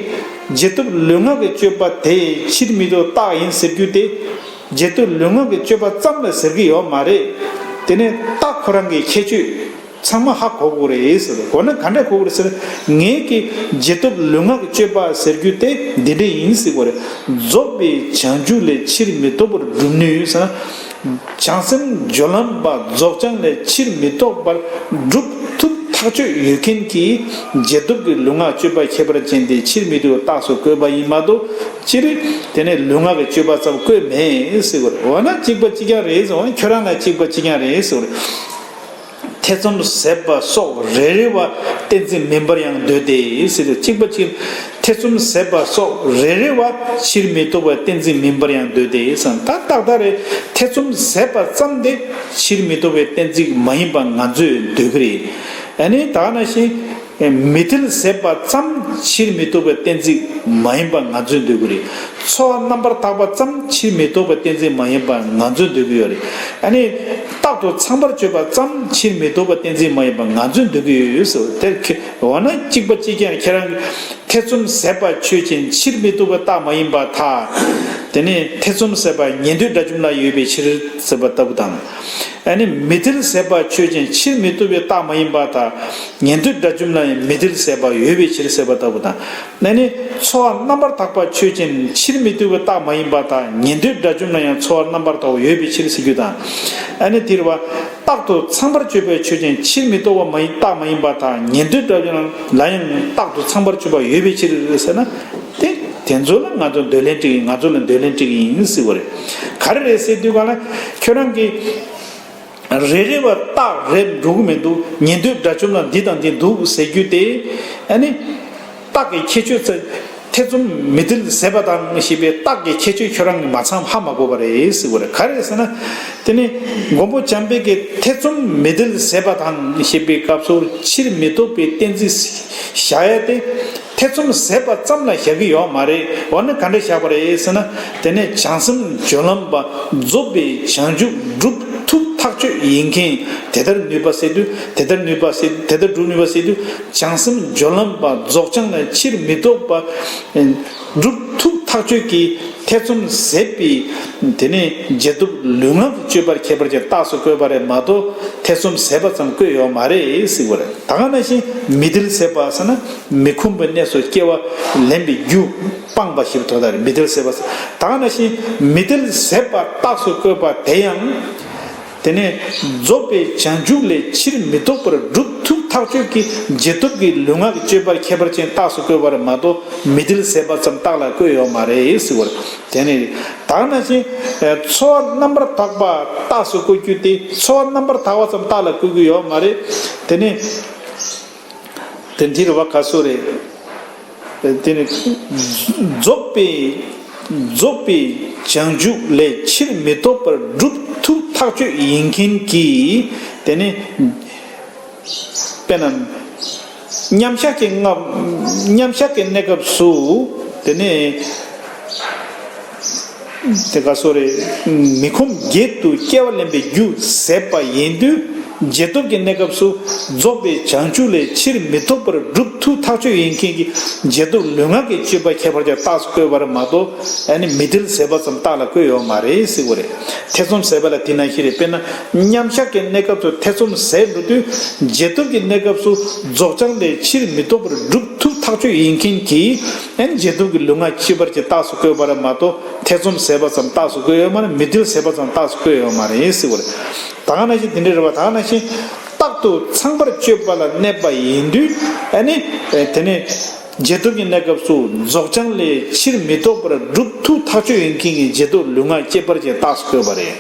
བྱེད་སྟོབས་ལུས་ངག་གི་སྤྱོད་པ་དེ་ཕྱིར་མི་ལྡོག་རྟགས་ཡིན་ཟེར་རྒྱུ་དེ་བྱེད་སྟོབས་ལུས་ངག་གི་སྤྱོད་པ་ཙམ་ལ་ཟེར་གི་ཡོད་མ་རེད། དེ་ནས་རྟགས་ཁོ་རང་གི་ཁྱད་ཆོས་ཚང་མ་ཧ་གོ་དགོས་རེད་ཟེར། གོ་ན་ག་འདྲ་གོ་དགོས་རེད་ཟེར། ངས་ཀྱི་བྱེད་སྟོབས་ལུས་ངག་གི་སྤྱོད་པ་ཟེར་རྒྱུ་དེ་འདི་འདྲ་ཡིན་ཟེར་དགོས་རེད། རྫོགས་པའི་བྱང་ཆུབ་ལས་ཕྱིར་མི་ལྡོག་པར་སྒྲུབ་ནུས་ཟེར་ན། བྱང་སེམས་སྦྱོར་ལམ་པ་རྫོགས་བྱང་ལས་ཕྱིར་མི་ལྡོག་པར་སྒྲུབ་ཐུབ་ཐག་ཆོད་ཡོད་མཁན་གྱི་བྱེད་སྟོབས་ཀྱི་ལུས་ངག་སྤྱོད་པ་ཁྱད་པར་ཅན་དེ་ཕྱིར་མི་ལྡོག་རྟགས་སུ་བཀོད་པ་ཡིན་མ་གཏོགས། སྤྱིར་དེ་ནས་ལུས་ངག་གི་སྤྱོད་པ་ཙམ་བཀོད་མེད་ཟེར་བ་རེད། འོ་ན་གཅིག་པ་གཅིག་རྐྱང་རེད་ཟེར། འོ་ན་ཁྱོད་རང་ལ་གཅིག་པ་གཅིག་རྐྱང་རེད་ཟེར་བ་རེད། ཐེ་ཚོམ་ཟད་པ་སོགས་རེ་རེ་བ་གཏན་ཚིགས་མིན་པར་ཡང་འདོད་དེ་ཟེར་དུས། གཅིག་པ་གཅིག་ཐེ་ཚོམ་ཟད་པ་སོགས་རེ་རེ་བ་ཕྱིར་མི་ལྡོག་པའི་གཏན་ཚིགས་མིན་པར་ཡང་འདོད་དེ་ཟེར། ད་ཏག་ཏག་རེད། ཐེ་ཚོམ་ཟད་པ་ཙམ་དེ་ཕྱིར་མི་ལྡོག་པའི་གཏན་ཚིགས་མ་ཡིན་པ་ང་ཚོས་འདོད་ཀྱི་རེད། ཨ་ནི་ད་ག་ནང་བཞིན་མི་ཐེ་ཚོམ་ཟད་པ་ཙམ་ཕྱིར་མི་ལྡོག་པའི་གཏན་ཚིགས་མ་ཡིན་པ་ང་ཚོས་འདོད་ཀྱི་རེད། ཚོར་བ་རྣམ་པར་དག་པ་ཙམ་ཕྱིར་མི་ལྡོག་པའི་གཏན་ཚིགས་མ་ཡིན་པ་ང་ཚོས་འདོད་ཀྱི་ཡོད་རེད། ཨ་ནི་རྟག་ཏུ་ཚངས་པར་སྤྱོད་པ་ཙམ་ཕྱིར་མི་ལྡོག་པའི་གཏན་ཚིགས་མ་ཡིན་པ་ང་ཚོས་འདོད་ཀྱི་ཡོད་ཟེར་བ་དེར། འོ་ན་གཅིག་པ་གཅིག་རྐྱང་ཁྱེད་རང་གི་ཐེ་ཚོམ་ཟད་པ་ཆོས་ཅན། ཕྱིར་མི་ལྡོག་པའི་རྟགས་མ་ཡིན་པར་ཐལ། དེ་ནས་ཐེ་ཚོམ་ཟད་པ་ཉན་ཐོས་དགྲ་བཅོམ་ལ་ཡོད་པའི་ཕྱིར་ཟེར་བ་ལྟ་བུ་དང་། ཨ་ནི་མི་དེ་ལ་ཟད་པ་ཆོས་ཅན། ཕྱིར་མི་ལྡོག་པའི་རྟགས་མ་ཡིན་པ་དག་ཉན་ཐོས་དགྲ་བཅོམ་ལ་ཡང་མི་དེ་ལ་ཟད་པ་ཡོད་པའི་ཕྱིར་ཟེར་བ་ལྟ་བུ་དང་། ཨ་ནི་ཚོར་བ་རྣམ་པར་དག་པ་ཆོས་ཅན། ཕྱིར་མི་ལྡོག་པའི་རྟགས་མ་ཡིན་པ་དག་ཉན་ཐོས་དགྲ་བཅོམ་ལ་ཡང་ཚོར་བ་རྣམ་པར་དག་པ་ཡོད་པའི་ཕྱིར་ཟེར་རྒྱུ་དང་། ཨ་ནི་དེ་རེད་བ། རྟག་ཏུ་ཚངས་པར་སྤྱོད་པའི་ཆོས་ཅན། ཕྱིར་མི་ལྡོག་པ་མ་ཡིན་རྟགས་མ་ཡིན་པ་དག་ཉན་ཐོས་དགྲ་བཅོམ་ལ་ཡང་རྟག་ཏུ་ཚངས་པར་སྤྱོད་པ་ཡོད་པའི་ཕྱིར་ཟེར་ན། དེ་དེ་ཚོ་ལ་ང་ཚོ་འདོད་ལན་སྤྲད་ཀྱི། ང་ཚོ་ལ་འདོད་ལན་སྤྲད་ཀྱི་ཡིན་ཟེར་བ་རེད། ག་རེ་རེད་ཟེར་དུས་ག་ལ་ཁྱོད་རང་གིས་རེ་རེ་བ་རྟགས་རེད་འགྲོ་གི་མི་འདུག་ཉན་ཐོས་དགྲ་བཅོམ་ལ་འདི་དང་འདི་འདུག་ཟེར་རྒྱུ་དེ། ཨ་ནི་རྟགས་ཀྱི་ཁྱད་ཆོས་ཚ་ཐེ་ཚོམ་མི་དེ་ལ་ཟད་པ་དང་ཞེས་པའི་རྟགས་ཀྱི་ཁྱད་ཆོས་ཁྱོད་རང་གིས་མ་ཚང་ཧ་མ་གོ་བ་རེད་ཟེར་བ་རེད། ག་རེ་ཟེར་ན། དེ་ནི་མགོན་པོ་འཇམ་དཔལ་གྱིས་ཐེ་ཚོམ་མི་དེ་ལ་ཟད་པ་དང་ཞེས་པའི་སྐབས་སུ་ཕྱིར་མི་ལྡོག་པའི་གཏན་ཚིགས་བཞག་ཡ་དེ། ཐེ་ཚོམ་ཟད་པ་ཙམ་ལ་བཞག་གི་ཡོད་མ་རེད། འོ་ན་ག་འདྲ་བཞག་པ་རེད་ཟེར་ན། དེ་ནས་བྱང་སེམས་སྦྱོར་ལམ་པ་རྫོགས་པའི་བྱང་ཆུབ་སྒྲུབ་ཐུབ་ཐག་ཆོད་ཡིན་མཁན། དེ་ལྟར་ནུས་པ་ཟེར་དུས། དེ་ལྟར་ནུས་པ་ཟེར། དེ་ལྟར་སྒྲུབ་ནུས་པ་ཟེར་དུས། བྱང་སེམས་སྦྱོར་ལམ་པ་རྫོགས་བྱང་ལ་ཕྱིར་མི་ལྡོག་པ་སྒྲུབ་ཐུབ་ཐག་ཆོད་ཀྱི་ཐེ་ཚོམ་ཟད་པའི། དེ་ནས་རྗེས་ཐོབ་ལུས་ངག་གི་སྤྱོད་པར་ཁྱད་པར་ཅན་རྟགས་སུ་བཀོད་པ་རེད་མ་གཏོགས། ཐེ་ཚོམ་ཟད་པ་ཙམ་བཀོད་ཡོད་མ་རེད་ཟེར་བ་རེད། ད་ག་ནང་བཞིན་མི་དེ་ལ་ཟད་པ་ཟེར་ན། མི་ཁོམ་པའི་གནས་སུ་སྐྱེ་བ་ལེན་པའི་རྒྱུ་སྤངས་པ་ཞེས་པའི་དོན་དག་རེད། མི་དེ་ལ་ཟད་པ་ཟེར། ད་ག་ནང་བཞིན་མི་དེ་ལ་ཟད་པ་རྟགས་སུ་བཀོད་པ་དེ་ཡང་། དེ་ནས་རྫོགས་པའི་བྱང་ཆུབ་ལས་ཕྱིར་མི་ལྡོག་པར་སྒྲུབ་ཐུབ་ཐག་ཆོད་ཀྱི་རྗེས་ཐོབ་ཀྱི་ལུས་ངག་གི་སྤྱོད་པར་ཁྱད་པར་ཅན་རྟགས་སུ་བཀོད་པ་རེད་མ་གཏོགས། མི་དེ་ལ་ཟད་པ་ཙམ་རྟགས་ལ་བཀོད་ཡོད་མ་རེད་ཟེར་བ་རེད། དེ་ནས་ད་ག་ནང་བཞིན་ཚོར་བ་རྣམ་པར་དག་པ་རྟགས་སུ་བཀོད་རྒྱུ་དེ། ཚོར་བ་རྣམ་པར་དག་པ་ཙམ་རྟགས་ལ་བཀོད་ཀྱི་ཡོད་མ་རེད། དེ་ནས་དེ་འདིར་བ་ག་སོ་རེད། དེ་ནི་རྫོགས་པའི་རྫོགས་པའི་བྱང་ཆུབ་ལས་ཕྱིར་མི་ལྡོག་པར་སྒྲུབ་ཐུབ་ཐག་ཆོད་ཡིན་མཁན་གྱི། དེ་ནི་དཔེར་ན་མཉམ་བཞག་གི་སྔ་མཉམ་བཞག་གི་གནས་སྐབས་སུ། དེ་ནི་དེ་ག་སོ་རེ། མི་ཁོམ་བརྒྱད་དུ་སྐྱེ་བ་ལེན་པའི་རྒྱུ་ཟད་པ་ཡིན་དུས། རྗེས་ཐོབ་ཀྱི་གནས་སྐབས་སུ་རྫོགས་པའི་བྱང་ཆུབ་ལས་ཕྱིར་མི་ལྡོག་པར་སྒྲུབ་ཐུབ་ཐག་ཆོད་ཡིན་མཁན་གྱི་རྗེས་ཐོབ་ལུས་ངག་གི་སྤྱོད་པ་ཁྱད་པར་ཅན་རྟགས་སུ་བཀོད་པ་རེད་མ་གཏོགས། ཨ་ནི་མི་དེ་ལ་ཟད་པ་ཙམ་རྟགས་ལ་བཀོད་ཡོད་མ་རེད་ཟེར་བ་རེད། ཐེ་ཚོམ་ཟད་པ་ལ་དེ་ནང་བཞིན་རེད། དཔེར་ན་མཉམ་བཞག་གི་གནས་སྐབས་སུ་ཐེ་ཚོམ་ཟད་འགྲོ་དུས། རྗེས་ཐོབ་ཀྱི་གནས་སྐབས་སུ་རྫོགས་བྱང་ལས་ཕྱིར་མི་ལྡོག་པར་སྒྲུབ་ཐུབ་ཐག་ཆོད་ཡིན་མཁན་གྱི། ཨ་ནི་རྗེས་ཐོབ་ཀྱི་ལུས་ངག་སྤྱོད་པར་གྱི་རྟགས་སུ་བཀོད་པ་རེད་མ་གཏོགས། ཐེ་ཚོམ་ཟད་པ་ཙམ་རྟགས་སུ་བཀོད་ཡོད་མ་རེད། མི་དེ་ལ་ཟད་པ་ཙམ་རྟགས་སུ་བཀོད་ཡོད་མ་རེད་ཟེར་བ་རེད། ད་ག་ནང་བཞིན་དེ་འདྲའི་རེད་བ། ད་ག་ནང་བཞིན་རྟག་ཏུ་ཚངས་པར་སྤྱོད་པ་ལ་གནས་པ་ཡིན་དུས། ཨ་ནི་དེ་ནས་རྗེས་ཐོབ་ཀྱི་གནས་སྐབས་སུ་རྫོགས་བྱང་ལས་ཕྱིར་མི་ལྡོག་པར་སྒྲུབ་ཐུབ་ཐག་ཆོད་ཡིན་མཁན་གྱི་རྗེས་ཐོབ་ལུས་ངག་སྤྱོད་པར་གྱི་རྟགས་སུ་བཀོད་པ་རེད།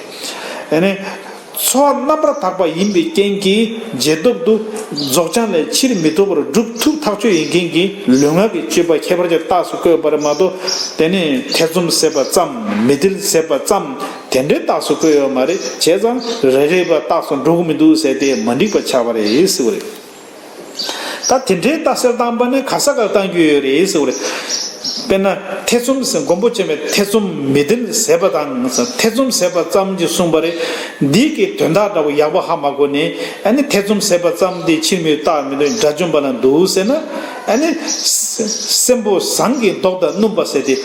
ཨ་ནི་ཚོར་བ་རྣམ་པར་དག་པ་ཡིན་པའི་རྐྱེན་གྱིས། རྗེས་ཐོབ་ཏུ་རྫོགས་བྱང་ལས་ཕྱིར་མི་ལྡོག་པར་སྒྲུབ་ཐུབ་ཐག་ཆོད་ཡིན་མཁན་གྱི་ལུས་ངག་གི་སྤྱོད་པ་ཁྱད་པར་ཅན་རྟགས་སུ་བཀོད་པ་རེད་མ་གཏོགས། དེ་ནི་ཐེ་ཚོམ་ཟད་པ་ཙམ། མི་དེ་ལ་ཟད་པ་ཙམ། དེ་འདྲའི་རྟགས་སུ་བཀོད་ཡོད་མ་རེད། བྱས་ཙང་རེ་རེ་བ་རྟགས་སུ་འགྲོ་གི་མི་འདུག་ཟེར་ཏེ་མ་འགྲིག་པ་ཆགས་པ་རེད་ཟེར་བ་རེད། ད་དེ་འདྲའི་རྟགས་གསལ་བཏང་པ་ནི་ག་ས་ག་བཏང་རྒྱུ་ཡོད་རེད་ཟེར་བ་རེད། དཔེར་ན་ཐེ་ཚོམ་ཟེར། མགོན་པོ་ཆེན་པོས་ཐེ་ཚོམ་མི་དེ་ལ་ཟད་པ་དང་ཟེར། ཐེ་ཚོམ་ཟད་པ་ཙམ་གྱིས་གསུངས་པ་རེད། འདི་གི་དོན་དག་འདྲ་བོ་ཡག་པོ་ཧ་མ་གོ་ནས། ཨ་ནི་ཐེ་ཚོམ་ཟད་པ་ཙམ་དེ་ཕྱིར་མི་ལྡོག་མི་ལྡོག་དགྲ་བཅོམ་པ་ལ་འདུག་ཟེར་ན། ཨ་ནི་སེ་སེན་མོ་ཟངས་ཀྱི་མདོག་ལྟར་སྣུམ་པ་ཟེར་ཏེ།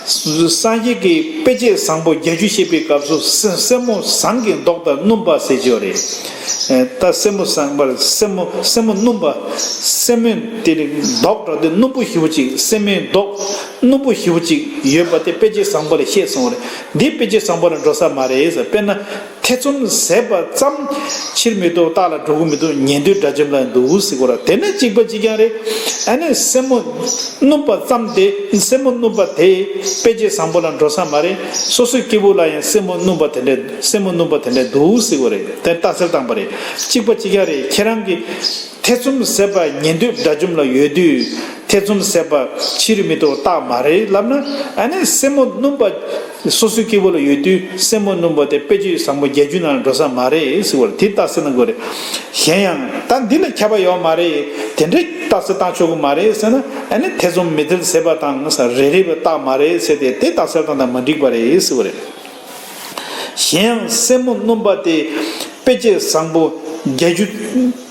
སངས་རྒྱས་ཀྱིས་དཔེ་བྱད་བཟང་པོ་བརྒྱད་ཅུ་བཤད་པའི་སྐབས་སུ་སེ་སེན་མོ་ཟངས་ཀྱི་མདོག་ལྟར་སྣུམ་པ་ཟེར་གྱི་ཡོད་རེད། ཨེ། ད་སེན་མོ་ཟངས་པར་སེན་མོ་སེན་མོ་སྣུམ་པ། སེན་མོ་དེ་ནི་མདོག་འདྲ་དེ་སྣུམ་པོ་ཞེ་པོ་ཅིག་སེན་མོའི་མདོག་སྣུམ་པོ་ཞེ་པོ་ཅིག་ཡོད་པ་དེ་དཔེ་བྱད་བཟང་པོ་ལ་བཤད་སོང་བ་རེད། འདི་དཔེ་བྱད་བཟང་པོ་ལ་འགྲོ་ས་མ་རེད་ཟེར། དཔེར་ན། ཐེ་ཚོམ་ཟད་པ་ཙམ། ཕྱིར་མི་ལྡོག་རྟགས་ལ་འགྲོ་གི་མི་འདུག་ཉན་ཐོས་དགྲ་བཅོམ་ལ་འདུག་ཟེར་གོ་ར། དེ་ནི་གཅིག་པ་གཅིག་རྐྱང་རེད། ཨ་ནི་སེན་མོ་སྣུམ་པ་ཙམ་དེ། སེན་མོ་སྣུམ་པ་དེ་དཔེ་བྱད་བཟང་པོ་ལ་འགྲོ་ས་མ་རེད། སོ་སོའི་སྐྱེ་བོ་ལ་ཡང་སེན་མོ་སྣུམ་པ་དེ་འདྲ་སེན་མོ་སྣུམ་པ་དེ་འདྲ་འདུག་ཟེར་གོ་རེད། དེ་རྟགས་གསལ་བཏང་པ་རེད། གཅིག་པ་གཅིག་རྐྱང་རེད། ཁྱེད་རང་གིས་ཐེ་ཚོམ་ཟད་པ་ཉན་ཐོས་དགྲ་བཅོམ་ལ་ཡོད་དུས། ཐེ་ཚོམ་ཟད་པ་ཕྱིར་མི་ལྡོག་རྟགས་མ་རེད་ལབ་ན། ཨ་ནི་སེན་མོ་སྣུམ་པ་སོ་སོའི་སྐྱེ་བོ་ལ་ཡོད་དུས། སེན་མོ་སྣུམ་པ་དེ་དཔེ་བྱད་བཟང་པོ་བརྒྱད་ཅུ་ནང་ལ་འགྲོ་ས་མ་རེད་ཟེར་བ་རེད། དེ་རྟགས་གསལ་གནང་དགོས་རེད། གཞན་ཡང་ད་འདི་ལ་ཁྱབ་པ་ཡོད་མ་རེད། དེ་འདྲའི་རྟགས་གསལ་བཏང་ཆོག་གི་མ་རེད་ཟེར་ན། ཨ་ནི་ཐེ་ཚོམ་མི་དེ་ལ་ཟད་པ་དང་ཟེར། རེ་རེ་བའི་རྟགས་མ་རེད་ཟེར་ཏེ། དེ་རྟགས་གསལ་བཏང་དང་མ་འགྲིག་པ་རེད་ཟེར་བ་རེད། གཞན་ཡང་སེན་མོ་སྣུམ་པ་དེ་དཔེ་བྱད་བཟང་པོ་བརྒྱད་ཅུ་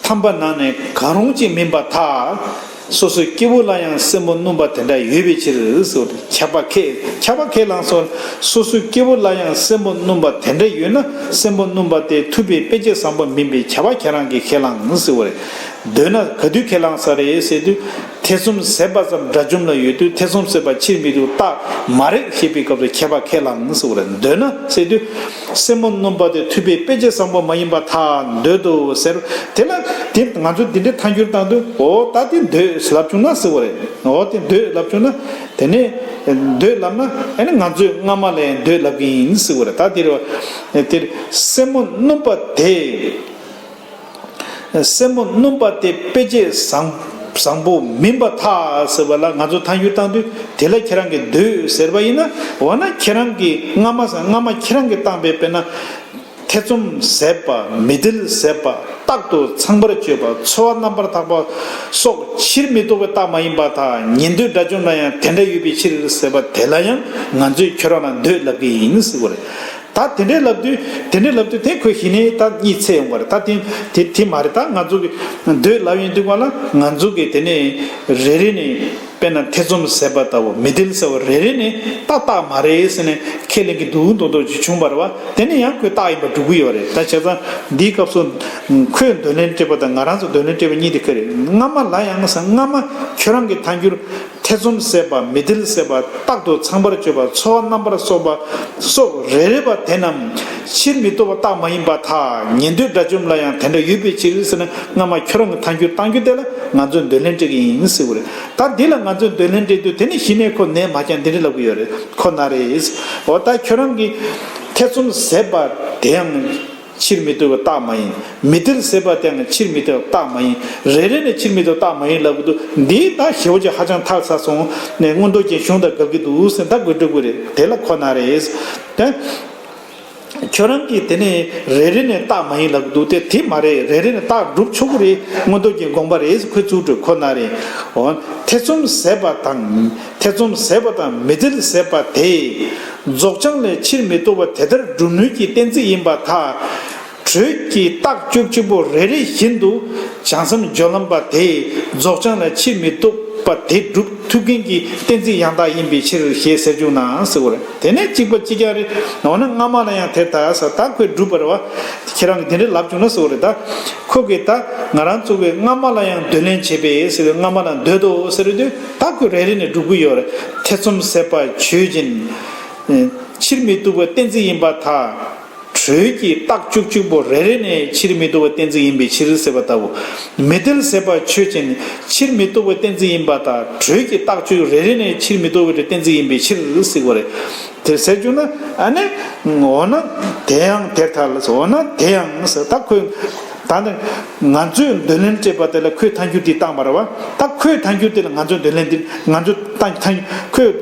ཐམ་པ་ནང་ནས་གང་རུང་གཅིག་མིན་པར་ཐལ། སོ་སོའི་སྐྱེ་བོ་ལ་ཡང་སེན་མོ་སྣུམ་པ་དེ་འདྲ་ཡོད་པའི་ཕྱིར་ཟེར་བ་དེ་ཁྱབ་པ་ཁས་ཁྱབ་པ་ཁས་བླངས་སོ། སོ་སོའི་སྐྱེ་བོ་ལ་ཡང་སེན་མོ་སྣུམ་པ་དེ་འདྲ་ཡོད་ན་སེན་མོ་སྣུམ་པ་དེ་ཐུབ་པའི་དཔེ་བྱད་བཟང་པོ་མིན་པའི་ཁྱབ་པ་ཁྱེད་རང་གིས་ཁས་བླངས་ཟེར་བ་རེད། འདོད་ན་ག་དུས་ཁས་བླངས་ས་རེད་ཟེར་དུས། ཐེ་ཚོམ་ཟད་པ་ཙམ་དགྲ་བཅོམ་ལ་ཡོད་དུས་ཐེ་ཚོམ་ཟད་པ་ཕྱིར་མི་ལྡོག་རྟགས་མ་རེད་ཞེས་པའི་སྐབས་སུ་ཁྱབ་པ་ཁས་བླངས་ཟེར་བ་རེད། འདོད་ན་ཟེར་དུས། སེན་མོ་སྣུམ་པ་དེ་ཐུབ་པའི་དཔེ་བྱད་བཟང་པོ་མ་ཡིན་པར་ཐལ། འདོད་དོ་ཟེར། དེ་ལ་དེ་ང་ཚོ་འདི་འདྲའི་ཐལ་འགྱུར་བཏང་དུས་འོ་ད་དེ་འདོད་ལབ་བྱུང་ན་ཟེར་བ་རེད། འོ་དེ་འདོད་ལབ་བྱུང་ན་དེ་ནས་འདོད་ལབ་ན་ཨ་ནི་ང་ཚོས་སྔ་མ་ལ་ཡང་འདོད་ལབ་ཀྱི་ཡིན་ཟེར་བ་རེད། ད་དེ་རེད་བ། དེར་སེན་མོ་སྣུམ་པ་དེ། སེན་མོ་སྣུམ་པ་དེ་དཔེ་བྱད་བཟང་བཟང་པོ་མིན་པར་ཐལ་ཟེར་བ་ལ་ང་ཚོ་ཐལ་འགྱུར་བཏང་དུས་དེ་ལ་ཁྱེད་རང་གིས་འདོད་ཟེར་བ་ཡིན་ན་འོ་ན་ཁྱེད་རང་གིས་སྔ་མ་སྔ་མ་ཁྱེད་རང་གིས་བཏང་པའི་དཔེར་ན་ཐེ་ཚོམ་ཟད་པ་མི་འདོད་ཟད་པ་རྟག་ཏུ་ཚངས་པར་སྤྱོད་པ་ཚོར་བ་རྣམ་པར་དག་པ་སོགས་ཕྱིར་མི་ལྡོག་པའི་རྟགས་མ་ཡིན་པར་ཐལ། ཉན་ཐོས་དགྲ་བཅོམ་ལ་ཡང་དེ་འདྲ་ཡོད་པའི་ཕྱིར་ཟེར་བ་དེ་ལ་ཡང་ང་ཚོས་ཁྱོད་རང་ལ་འདོད་ལབ་ཀྱི་ཡིན་ཟེར་བ་རེད། ད་དེ་འདྲའི་ལབ་དུས་དེ་འདྲའི་ལབ་དུས་དེ་ཁོས་གཞི་ནས་ད་གཉིད་སད་ཡོང་བ་རེད། ད་དེ་དེ་དེ་མ་རེད། ད་ང་ཚོ་གི་འདོད་ལབ་ཡོང་དུས་ག་ལ་ང་ཚོ་གི་དེ་ནས་རེ་རེ་ནས་དཔེར་ན་ཐེ་ཚོམ་ཟད་པ་ལྟ་བུ་མི་འདོད་ཟེར་བ་རེ་རེ་ནས་ཏག་ཏག་མ་རེད་ཟེར་ནས་ཁས་ལེན་གྱི་འདུག་མདོག་མདོག་ཅིག་བྱུང་བ་རེད་བ། དེ་ནས་ཡང་ཁོས་རྟགས་ཡིན་པ་སྒྲུབ་ཀྱི་ཡོད་རེད། ད་བྱས་ཙང་འདིའི་སྐབས་སུ་ཁོས་འདོད་ལན་སྤྲད་པ་དང་ང་རང་ཚོ་འདོད་ལན་སྤྲད་པ་གཉིས་དེ་ག་རེད། སྔ་མ་ལ་ཡང་ཟེར་སྔ་མ་ཁྱོད་རང་གི་ཐལ་འགྱུར། ཐེ་ཚོམ་ཟད་པ་མི་འདོད་ཟད་པ་རྟག་ཏུ་ཚངས་པར་སྤྱོད་པ་ཚོར་བ་རྣམ་པར་གསོག་པ་སོགས་རེ་རེ་བ་དེ་རྣམས་ཕྱིར་མི་ལྡོག་པ་རྟགས་མ་ཡིན་པར་ཐལ། ཉན་ཐོས་དགྲ་བཅོམ་ལ་ཡང་དེ་འདྲ་ཡོད་པའི་ཕྱིར་ཟེར་ན་སྔ་མ་ཁྱོད་རང་གི་ཐལ་འགྱུར་བཏང་རྒྱུ་དེ་ལ་ང་ཚོས་འདོད་ལན་སྤྲད་ཀྱི་ཡིན་ཟེར་བ་རེད། ད་འདི་ལ་ང་ཚོས་འདོད་ལན་སྤྲད་དུས་དེ་ནི་གཞི་ནས་ཁོ་ནས་མ་ཀྱང་འདི་འདྲ་ལབ་ཀྱི་ཡོད་རེད། ཁོ་ན་རེད། འོ་ད་ཁྱོད་རང་གི་ཐེ་ཚོམ་ཟད་པ་དེ་ཡང་། ཕྱིར་མི་ལྡོག་པའི་རྟགས་མ་ཡིན། མི་འདོད་ཟད་པ་དེའང་ཕྱིར་མི་ལྡོག་པའི་རྟགས་མ་ཡིན། རེ་རེ་ནས་ཕྱིར་མི་ལྡོག་རྟགས་མ་ཡིན་ལབ་ཀྱི་འདུག་འདིའི་ད་ཞེ་པོ་ཅིག་ཧ་ཅང་ཐལ་ཚར་སོང་ནས་མངོན་རྟོགས་རྒྱན་གཞུང་དང་འགལ་གྱི་འདུག་ཟེར་ད་དགོད་བྲོ་གི་རེད། དེ་ལ་ཁོ་ན་རེད། དེ་ཁྱོད་རང་གིས་དེ་ནས་རེ་རེ་ནས་རྟགས་མ་ཡིན་ལབ་ཀྱི་འདུག་དེ་དེ་མ་རེད། རེ་རེ་ནས་རྟགས་སྒྲུབ་ཆོག་གི་རེད། མངོན་རྟོགས་རྒྱན་དགོངས་པ་རེད། ཁོས་ཚུར་སྤྲོད་ཁོ་ན་རེད། འོ་ཐེ་ཚོམ་ཟད་པ་དང་། ཐེ་ཚོམ་ཟད་པ་དང་མི་འདོད་ཟད་པ་དེ། རྫོགས་བྱང་ལས་ཕྱིར་མི་ལྡོག་པ་དེ་ལྟར་སྒྲུབ་ནུས་ཀྱི་གཏན་ཚིགས་ཡིན་པར་ཐལ། དྲོད་ཀྱི་རྟགས་བཅུ་གཅིག་པོ་རེ་རེ་བཞིན་དུ་བྱང་སེམས་སྦྱོར་ལམ་པ་དེས་རྫོགས་བྱང་ལས་ཕྱིར་མི་ལྡོག་པ་དེ་སྒྲུབ་ཐུབ་མཁན་གྱི་གཏན་ཚིགས་ཡང་དག་ཡིན་པའི་ཕྱིར་ཞེས་ཟེར་བྱུང་ན་ཟེར་བ་རེད། དེ་ནས་གཅིག་པ་གཅིག་རྐྱང་རེད། འོ་ན་སྔ་མ་ལ་ཡང་དེ་ལྟར་ཟེར་ད་ཁོས་སྒྲུབ་པ་རེད་བ། ཁྱེད་རང་གིས་དེ་འདྲ་ལབ་བྱུང་ན་ཟེར་བ་རེད་ད། ཁོ་གིས་ད་ང་རང་ཚོ་གིས་སྔ་མ་ལ་ཡང་འདོད་ལན་བྱེད་པས་ཟེར་བའི་སྔ་མ་ལ་འདོད་དོ་ཟེར་དུས་ད་ཁོས་རེ་རེ་ནས་སྒྲུབ་ཀྱི་ཡོད་རེད། ཐེ་ཚོམ་ཟད་པ་ཆོས་ཅན། ཕྱིར་མི་ལྡོག་པའི་གཏན་ཚིགས་ཡིན་པར་ཐལ། དྲོད་ཀྱི་རྟགས་བཅུ་གཅིག་པོ་རེ་རེ་ནས་ཕྱིར་མི་ལྡོག་པའི་གཏན་ཚིགས་ཡིན་པའི་ཕྱིར་ཟེར་བ་ལྟ་བུ། མི་འདོད་ཟད་པ་ཆོས་ཅན། ཕྱིར་མི་ལྡོག་པའི་གཏན་ཚིགས་ཡིན་པར་ཐལ། དྲོད་ཀྱི་རྟགས་བཅུ་རེ་རེ་ནས་ཕྱིར་མི་ལྡོག་པའི་གཏན་ཚིགས་ཡིན་པའི་ཕྱིར་ཟེར་བ་རེད། དེར་ཟེར་རྒྱུ་ན་ཨ་ནི། འོ་ན་དེ་ཡང་དེར་ཐལ་ཟེར། འོ་ན་དེ་ཡང་ཟེར་ད་ཁོས། ད་ནི་ང་ཚོས་འདོད་ལན་སྤྲད་པ་དེ་ལ་ཁོས་ཐལ་འགྱུར་དེ་བཏང་བ་རེད་བ། ད་ཁོས་ཐལ་འགྱུར་དེ་ལ་ང་ཚོས་འདོད་ལན་དེ་ང་ཚོས་བཏང་ཐལ་ཁོས་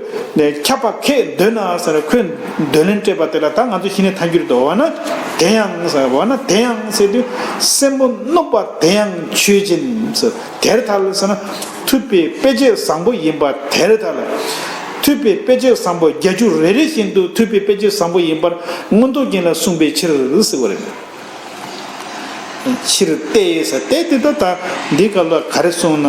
ཁྱབ་པ་ཁས་འདོད་ན་ཟེར་ཁོས་འདོད་ལན་སྤྲད་པ་དེ་ལ་ད་ང་ཚོ་གཞི་ནས་ཐལ་འགྱུར་དུ་འོ་ན་དེ་ཡང་ཟེར་འོ་ན་དེ་ཡང་ཟེར་དུས་སེན་མོ་སྣུམ་པ་དེ་ཡང་ཆོས་ཅན་ཟེར་དེར་ཐལ་ཟེར་ན་ཐུབ་པའི་དཔེ་བྱད་བཟང་པོ་ཡིན་པ་དེར་ཐལ། ཐུབ་པའི་དཔེ་བྱད་བཟང་པོ་བརྒྱད་ཅུ་རེ་རེ་བཞིན་དུ་ཐུབ་པའི་དཔེ་བྱད་བཟང་པོ་ཡིན་པར་མངོན་རྟོགས་རྒྱན་ལ་གསུངས་པའི་ཕྱིར་ཟེར་བ་རེད། ཕྱིར་ཏེ་ཟེར་ཏེ་དེ་ད་ད་འདི་སྐབས་ལ་ག་རེ་གསུངས་ན་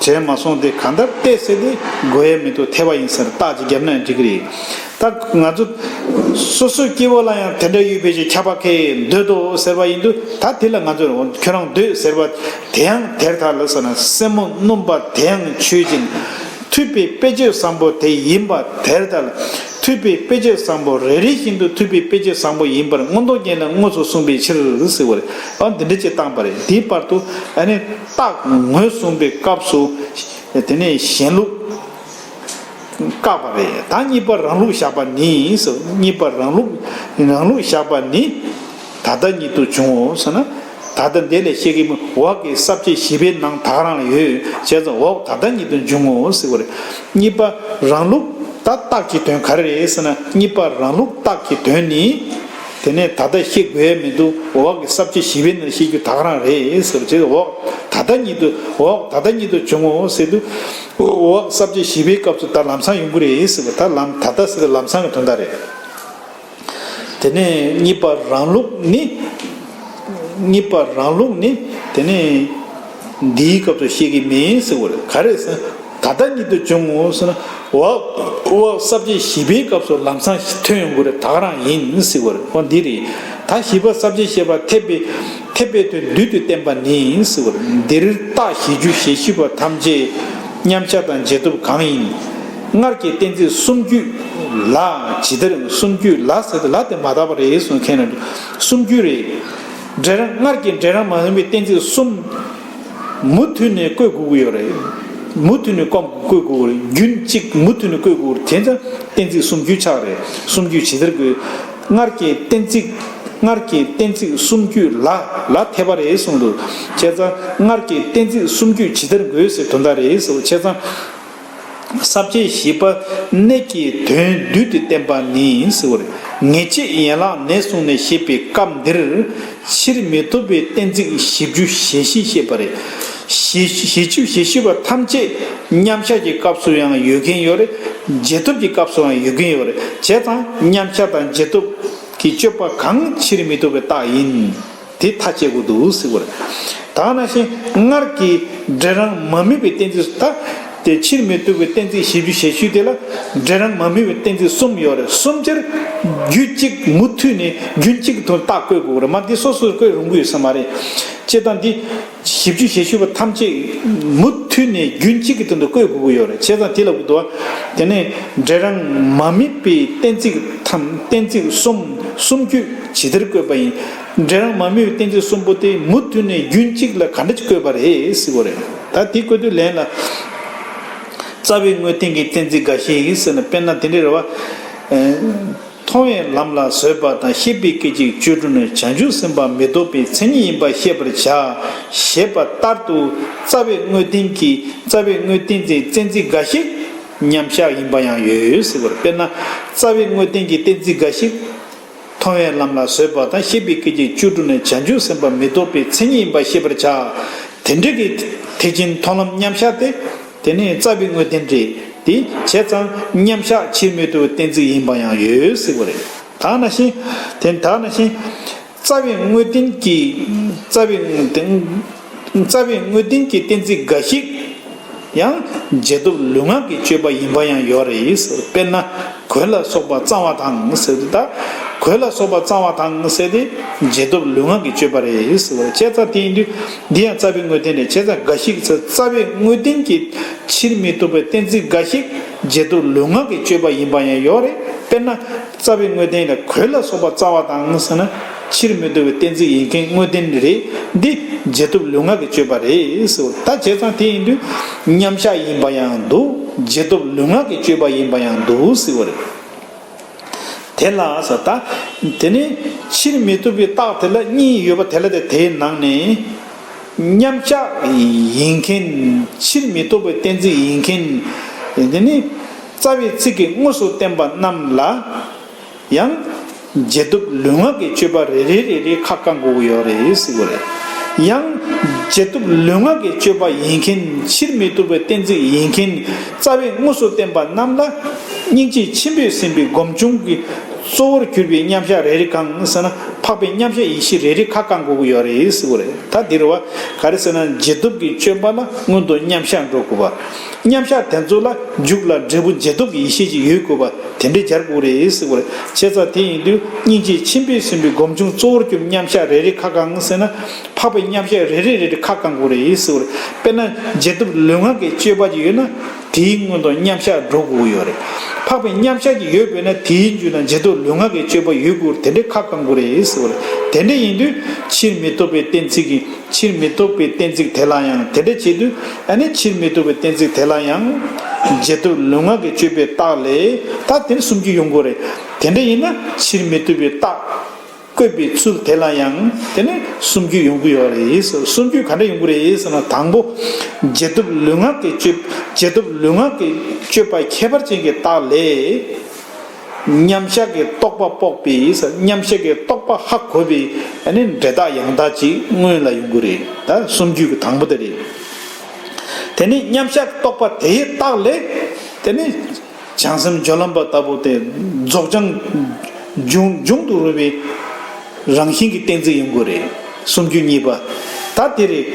དྲན་མ་སོང་སྟེ་གང་ལྟར་ཏེ་ཟེར་ཏེ་དགོས་ཡ་མི་འདུག་ཐལ་བ་ཡིན་ཟེར་རྟགས་ཅིག་བརྒྱབ་ན་ཡང་འགྲིག་གི་རེད། ད་ང་ཚོ་སོ་སོའི་སྐྱེ་བོ་ལ་ཡང་དེ་འདྲ་ཡོད་པའི་ཕྱིར་ཁྱབ་པ་ཁས་འདོད་དོ་ཟེར་བ་ཡིན་དུས་ད་དེ་ལ་ང་ཚོས་ཁྱོད་རང་འདོད་ཟེར་བ་དེ་ཡང་དེར་ཐལ་ཟེར་ན་སེན་མོ་སྣུམ་པ་དེ་ཡང་ཆོས་ཅན། ཐུབ་པའི་དཔེ་བྱད་བཟང་པོ་དེ་ཡིན་པ་དེར་ཐལ། ཐུབ་པའི་དཔེ་བྱད་བཟང་པོ་རེ་རེ་བཞིན་དུ་ཐུབ་པའི་དཔེ་བྱད་བཟང་པོ་ཡིན་པར་མངོན་རྟོགས་རྒྱན་ལ་དངོས་སུ་གསུངས་པའི་ཕྱིར་ཟེར་བ་རེད། ཨ་འདི་འདྲ་ཅིག་བཏང་པ་རེད། དེའི་བར་དུ་ཨ་ནི་རྟགས་ངོས་བཟུང་པའི་སྐབས་སུ་དེ་ནས་གཞན་ལུགས་བཀག་པ་རེད། ད་གཉིས་པ་རང་ལུགས་བཞག་པ་ནི་ཟེར། གཉིས་པ་རང་ལུགས་རང་ལུགས་བཞག་པ་ནི་ད་ལྟ་ཉིད་དུ་འབྱུང་ངོ་ཟེར་ན། ད་ལྟ་འདི་ལས་བཤད་ཀྱི་མི་འོག་གི་ས་བཅད་བཞི་པའི་ནང་ད་ག་རང་ལ་ཡོད། བྱས་ཙང་འོག་ད་ལྟ་ཉིད་དུ་འབྱུང་ངོ་ཟེར་བ་རེད། གཉིས་པ་རང་ལུགས་ད་རྟགས་ཀྱི་དོན་ག་རེ་རེད་ཟེར་ན། གཉིས་པ་རང་ལུགས་རྟགས་ཀྱི་དོན་ནི། དེ་ནས་ད་ལྟ་བཤད་དགོས་ཡ་མི་འདུག་འོག་གི་ས་བཅད་བཞི་པའི་ནང་བཤད་རྒྱུ་ད་ག་རང་རེད་ཟེར་བ་བྱས་འོག་ད་ལྟ་ཉིད་དུ་འོག་ད་ལྟ་ཉིད་དུ་འབྱུང་ངོ་ཟེར་དུས། འོག་ས་བཅད་བཞི་པའི་སྐབས་སུ་ད་ལམ་སང་ཡོང་གི་རེད་ཟེར་བ། ད་ལམ་ད་ལྟ་ཟེར་ལམ་སང་གི་དོན་དག་རེད། དེ་ནས་གཉིས་པ་རང་ལུགས་ནི། གཉིས་པ་རང་ལུགས་ནི། དེ་ནས་ འདིའི་སྐབས་སུ་བཤད་ཀྱི་མིན་ཟེར་བ་རེད། ག་རེ་ཟེར་ན། ད་ལྟ་ཉིད་དུ་འབྱུང་ངོ་ཟེར་ན། འོག་འོག་ས་བཅད་བཞི་པའི་སྐབས་སུ་ལམ་སང་ཐོན་ཡོང་གི་རེད། ད་ག་རང་ཡིན་ཟེར་བ་རེད། འོ་འདི་རེད། ད་བཞི་པ་ས་བཅད་བཤད་པ་འཐད་པའི་འཐད་པའི་དོན་བསྡུས་ཏེ་བསྟན་པ་ནི་ཟེར་བ་རེད། འདིར་རྟགས་བཞི་བཅུ་ཞེ་བཞི་པ་ཐམས་ཅད་མཉམ་གཞག་དང་རྗེས་ཐོབ་གང་ཡིན། སྔར་གྱི་གཏན་ཚིགས་སུམ་ཅུ་ལ་ཇི་ལྟར། སུམ་ཅུ་ལ་ཟེར་ཏེ་ལ་དེ་མ་དག་པ་རེད་གསུངས་མཁན་ལ་སུམ་ཅུ་རེད། འབྲས་རང་སྔར་གྱི་འབྲས་རང་མ་ཡིན་པའི་གཏན་ཚིགས་གསུམ། མུ་མཐུད་ནས་བཀོད་དགོས་ཀྱི་ཡོད་རེད། མུ་མཐུད་ནས་སྐོམ་བཀོད་དགོས་ཀྱི་རེད། རྒྱུན་གཅིག་མུ་མཐུད་ནས་བཀོད་དགོས་ཀྱི་རེད། དེ་ཚོ་གཏན་ཚིགས་སུམ་ཅུ་ཆགས་རེད། སུམ་ཅུ་ཇི་ལྟར་དགོས། སྔར་གྱི་གཏན་ཚིགས། སྔར་གྱི་གཏན་ཚིགས་སུམ་ཅུ་ལ་ལ་འཐད་པ་རེད་གསུངས་འདུག་བྱས་ཙང་སྔར་གྱི་གཏན་ཚིགས་སུམ་ཅུ་ཇི་ལྟར་དགོས་ཟེར་དོན་དག་རེད་ཟེར་བ་བྱས་ཙང་། ས་བཅད་བཞི་པ་གནད་ཀྱི་དོན་བསྡུས་ཏེ་བསྟན་པ་ནི་ཟེར་བ་རེད། ངེས་བྱེད་ཡན་ལག་ནས་བཟུང་ནས་བཤད་པའི་སྐབས་འདིར། ཕྱིར་མི་ལྡོག་པའི་གཏན་ཚིགས་བཞི་བཅུ་ཞེ་བཞི་བཤད་པ་རེད། ཞེ་བཞི་བཅུ་ཞེ་བཞི་པ་ཐམས་ཅད་མཉམ་གཞག་གི་སྐབས་སུ་ཡང་ཡོད་མཁན་ཡོད་རེད། རྗེས་ཐོབ་ཀྱི་སྐབས་སུའང་ཡོད་མཁན་ཡོད་རེད། བྱས་ཙང་མཉམ་གཞག་དང་རྗེས་ཐོབ་ཀྱི་སྤྱོད་པ་གང་ཕྱིར་མི་ལྡོག་པའི་རྟགས་ཡིན། དེ་ཐག་བཅད་དགོས་འདུག་ཟེར་བ་རེད། ད་ག་ནང་བཞིན་སྔར་གྱི་འབྲས་རང་མ་དམིགས་པའི་གཏན་ཚིགས་སུ་ད། དེ་ཕྱིར་མི་ལྡོག་པའི་གཏན་ཚིགས་བཞི་བཅུ་ཞེ་བཞི་དེ་ལ་འབྲས་རང་མ་དམིགས་པའི་གཏན་ཚིགས་གསུམ་ཡོད་རེད། གསུམ་ཆར་རྒྱུན་གཅིག་མུ་མཐུད་ནས་རྒྱུན་གཅིག་གི་ཐོག་རྟགས་བཀོད་དགོས་རེད། མ་འདི་སོ་སོར་བཀོད་རུང་གི་ཡོད་ས་མ་རེད། སྤྱིར་བཏང་འདི་བཞི་བཅུ་ཞེ་བཞི་པ་ཐམས་ཅད་མུ་མཐུད་ནས་རྒྱུན་གཅིག་གི་སྟེང་དུ་བཀོད་དགོས་ཀྱི་ཡོད་རེད། བྱས་ཙང་དེ་ལ་འུ་དུ་བ། དེ་ནས་འབྲས་རང་མ་དམིགས་པའི་གཏན་ཚིགས་ཐམས་གཏན་ཚིགས་གསུམ་སུམ་ཅུ་ཇི་ལྟར་བཀོད་པ་ཡིན། འབྲས་རང་མ་དམིགས་པའི་གཏན་ཚིགས་གསུམ་པོ་དེ་མུ་མཐུད་ནས་རྒྱུན་གཅིག་ལ་ག་འདྲ་ཅིག་བཀོད་པ་རེད་ཟེར་བ་རེད། ད་དེ་བཀོད་དུས་ལན་ལ། རྩ་བའི་དངོས་བསྟན་གྱི་གཏན་ཚིགས་འགའ་ཞིག་ཟེར་ན། དཔེར་ན་དེ་འདྲ་རེད་བ། མཐོང་བའི་ལམ་ལ་བཟོད་པ་དང་ཤེས་པའི་སྐད་ཅིག་བཅུ་དྲུག་ནི་བྱང་ཆུབ་སེམས་དཔའ་མི་ལྡོག་པའི་མཚན་ཉིད་ཡིན་པ་ཤེས་པར་བྱ། ཞེས་པ་ལྟར་དུ་རྩ་བའི་དངོས་བསྟན་གྱི་རྩ་བའི་དངོས་བསྟན་གྱི་གཏན་ཚིགས་འགའ་ཞིག་མཉམ་གཞག་ཡིན་པ་ཡང་ཡོད་ཟེར་བར། དཔེར་ན། རྩ་བའི་དངོས་བསྟན་གྱི་གཏན་ཚིགས་འགའ་ཞིག་མཐོང་བའི་ལམ་ལ་བཟོད་པ་དང་ཤེས་པའི་སྐད་ཅིག་བཅུ་དྲུག་ནི་བྱང་ཆུབ་སེམས་དཔའ་མི་ལྡོག་པའི་མཚན་ཉིད་ཡིན་པ་ཤེས་པར་བྱ། དེ་འདྲ་གི་ཐེག་ཆེན་མཐོང་ལམ་མཉམ་གཞག་སྟེ། དེ་ནི་རྩ་བའི་དངོས་བསྟན་རེད། དེ་བྱས་ཙང་མཉམ་གཞག་ཕྱིར་མི་ལྡོག་པའི་གཏན་ཚིགས་ཡིན་པ་ཡང་ཡོད་ཟེར་བ་རེད། ད་ནང་བཞིན། དེ་ད་ནང་བཞིན། རྩ་བའི་དངོས་བསྟན་གྱི། རྩ་བའི་དངོས་བསྟན། རྩ་བའི་དངོས་བསྟན་གྱི་གཏན་ཚིགས་འགའ་ཞིག་ཡང་རྗེས་ཐོབ་ལུས་ངག་གི་སྤྱོད་པ་ཡིན་པ་ཡང་ཡོད་རེད་ཟེར། དཔེར་ན། གོས་ལ་སོགས་པ་གཙང་བ་དང་ཟེར་དུས། ད་གོས་ལ་སོགས་པ་གཙང་བ་དང་ཟེར་དེ་རྗེས་ཐོབ་ལུས་ངག་གི་སྤྱོད་པ་རེད་ཟེར་བ་རེད། བྱས་ཙང་དེ་ཡིན་དུས་འདི་ཡང་རྩ་བའི་དངོས་བསྟན་རེད། བྱས་ཙང་འགའ་ཞིག་ཟེར། རྩ་བའི་དངོས་བསྟན་གྱི་ཕྱིར་མི་ལྡོག་པའི་གཏན་ཚིགས་འགའ་ཞིག་རྗེས་ཐོབ་ལུས་ངག་གི་སྤྱོད་པ་ཡིན་པ་ཡང་ཡོད་རེད། དཔེར་ན། རྩ་བའི་དངོས་བསྟན་ལ་གོས་ལ་སོགས་པ་གཙང་བ་དང་ཟེར་ན། ཕྱིར་མི་ལྡོག་པའི་གཏན་ཚིགས་ཡིན་མཁན་དངོས་བསྟན་རེད། འདི་རྗེས་ཐོབ་ལུས་ངག་གི་སྤྱོད་པ་རེད་ཟེར་བ། ད་བྱས་ཙང་དེ་ཡིན་དུས་མཉམ་གཞག་ཡིན་པ་ཡང་འདུག་རྗེས་ཐོབ་ལུས་ངག་གི་སྤྱོད་པ་ཡིན་པ་ཡང་འདུག་ཟེར་བ་རེད། དེ་ལ་ཟེར། ད་དེ་ནི་ཕྱིར་མི་ལྡོག་པའི་རྟགས་དེ་ལ་གཉིས་ཡོད་པ་དེ་ལ། དེ་དེའི་ནང་ནས་མཉམ་གཞག་ཡིན་མཁན། ཕྱིར་མི་ལྡོག་པའི་གཏན་ཚིགས་ཡིན་མཁན། དེ་ནི་རྩ་བའི་ཚིག་གིས་དངོས་སུ་བསྟན་པ་རྣམས་ལ། ཡང་རྗེས་ཐོབ་ལུས་ངག་གི་སྤྱོད་པ་རེ་རེ་རེ་རེ་ཁ་བསྐང་དགོས་ཀྱི་ཡོད་རེད་ཟེར་གྱི་རེད། ཡང་རྗེས་ཐོབ་ལུས་ངག་གི་སྤྱོད་པ་ཡིན་མཁན། ཕྱིར་མི་ལྡོག་པའི་གཏན་ཚིགས་ཡིན་མཁན། རྩ་བའི་དངོས་སུ་བསྟན་པ་རྣམས་ལ་སྙིང་རྗེ་ཆེན་པོས་ཟིན་པའི་སྒོམ་བྱུང་གི་གཙོ་བོར་གྱུར་པའི་མཉམ་གཞག་རེ་རེ་གང་ཟེར་ན། འཕགས་པའི་མཉམ་གཞག་ཡེ་ཤེས་རེ་རེ་ཁ་བསྐང་དགོས་ཀྱི་ཡོད་རེད་ཟེར་གྱི་རེད། ད་འདིར་བ་ག་རེ་ཟེར་ན། རྗེས་ཐོབ་ཀྱི་སྤྱོད་པ་ལ་སྔོན་དུ་མཉམ་གཞག་འགྲོ་དགོས་པ། མཉམ་གཞག་དེ་ཚོ་ལ་མཇུག་ལ་འབྲས་བུ་རྗེས་ཐོབ་ཀྱི་ཡེ་ཤེས་ཅིག་ཡོད་དགོས་པ། དེ་འདྲའི་སྦྱར་དགོས་རེད་ཟེར་བ་རེད། བྱས་ཙང་དེ་ཡིན་དུས་སྙིང་རྗེ་ཆེན་པོས་ཟིན་པའི་སྒོམ་བྱུང་གཙོ་བོར་གྱུར་མཉམ་གཞག་རེ་རེ་ཁ་བསྐང་ཟེར་ན། འཕགས་པའི་མཉམ་གཞག་རེ་རེ་རེ་རེ་ཁ་བསྐང་དགོས་རེད་ཟེར་བ་རེད། དཔེར་ན་རྗེས་ཐོབ་ལུས་ངག་གི་སྤྱོད་པ་ཅིག་ཡོད་ན། དེའི་སྔོན་དུ་མཉམ་གཞག་འགྲོ་དགོས་ཀྱི་ཡོད་རེད། འཕགས་པའི་མཉམ་གཞག་ཅིག་ཡོད་པས་ན། དེའི་མཇུག་ན་རྗེས་ཐོབ་ལུས་ངག་གི་སྤྱོད་པ་ཡོད་དགོས། དེ་འདྲའི་ཁ་བསྐང་དགོས་རེད་ཟེར་བ་རེད། དེ་འདྲ་ཡིན་དུས་ཕྱིར་མི་ལྡོག་པའི་གཏན་ཚིགས་ཀྱི། ཕྱིར་མི་ལྡོག་པའི་གཏན་ཚིགས་དེ་ལ་ཡང་། དེ་འདྲ་བྱེད་དུས་ཨ་ནི་ཕྱིར་མི་ལྡོག་པའི་གཏན་ཚིགས་དེ་ལ་ཡང་རྗེས་ཐོབ་ལུས་ངག་གི་སྤྱོད་པའི་རྟགས་ལས། ད་དེ་ནི་སུམ་ཅུ་ཡོང་གི་རེད། དེ་འདྲ་ཡིན་ན་ཕྱིར་མི་ལྡོག་པའི་རྟགས་བཀོད་པའི་ཚུལ་དེ་ལ་ཡང་དེ་ནི་སུམ་ཅུ་ཡོང་གི་ཡོད་རེད། སུམ་ཅུ་ག་འདྲ་ཡོང་གི་རེད་ཟེར་ན། དང་པོ། རྗེས་ཐོབ་ལུས་ངག་གི་སྤྱོད། རྗེས་ཐོབ་ལུས་ངག་གི་སྤྱོད་པ་ཁྱད་པར་ཅན་གྱི་རྟགས་ལས། མཉམ་གཞག་གི་རྟོག་པ་དཔོག་པའི། མཉམ་གཞག་གི་རྟོག་པ་ཧ་གོ་བའི་ཨ་ནི་འབྲས་རྟགས་ཡང་དག་ཅིག་སྔོན་ལ་ཡོང་གི་རེད། ད་སུམ་ཅུ་གི་དང་པོ་དེ་རེད། དེ་ནས་མཉམ་གཞག་གི་རྟོག་པ་དེའི་རྟགས་ལས། དེ་ནས་བྱང་སེམས་སྦྱོར་ལམ་པ་ལྟ་བུ་དེ་རྫོགས་བྱང་འབྱུང་འབྱུང་དུ་རུང་བའི་རང་བཞིན་གྱི་གཏན་ཚིགས་ཡོང་གི་རེད། སུམ་ཅུ་གཉིས་པ། ད་དེ་རེད།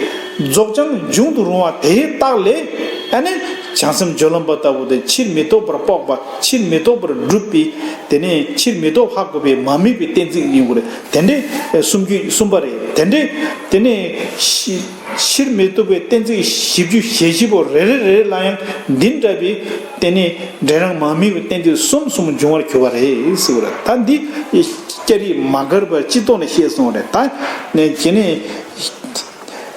རྫོགས་བྱང་འབྱུང་དུ་རུང་བ་དེའི་རྟགས་ལས། ཨ་ནི་བྱང་སེམས་སྦྱོར་ལམ་པ་ལྟ་བུ་དེ་ཕྱིར་མི་ལྡོག་པར་དཔོག་པ། ཕྱིར་མི་ལྡོག་པར་སྒྲུབ་པའི། དེ་ནས་ཕྱིར་མི་ལྡོག་ཧ་གོ་བའི་མ་དམིགས་པའི་གཏན་ཚིགས་ཡིན་དགོས་རེད། དེ་འདྲའི་གསུམ་རྒྱུད་གསུམ་པ་རེད། དེ་འདྲའི། དེ་ནས་ཕྱི་ཕྱིར་མི་ལྡོག་པའི་གཏན་ཚིགས་བཞི་བཅུ་ཞེ་བཞི་པོ་རེ་རེ་རེ་རེ་ལ་ཡང་འདི་འདྲ་བའི། དེ་ནས་འབྲས་རང་མ་དམིགས་པའི་གཏན་ཚིགས་གསུམ་གསུམ་འབྱུང་བར་གྱུར་པ་རེད་ཟེར་བ་རེད། ད་འདི་སྐྱ་རིས་མ་དགར་བ་སྤྱི་ལྡོག་ནས་བཤད་སོང་བ་རེད། ད་ནས་དེ་ནས།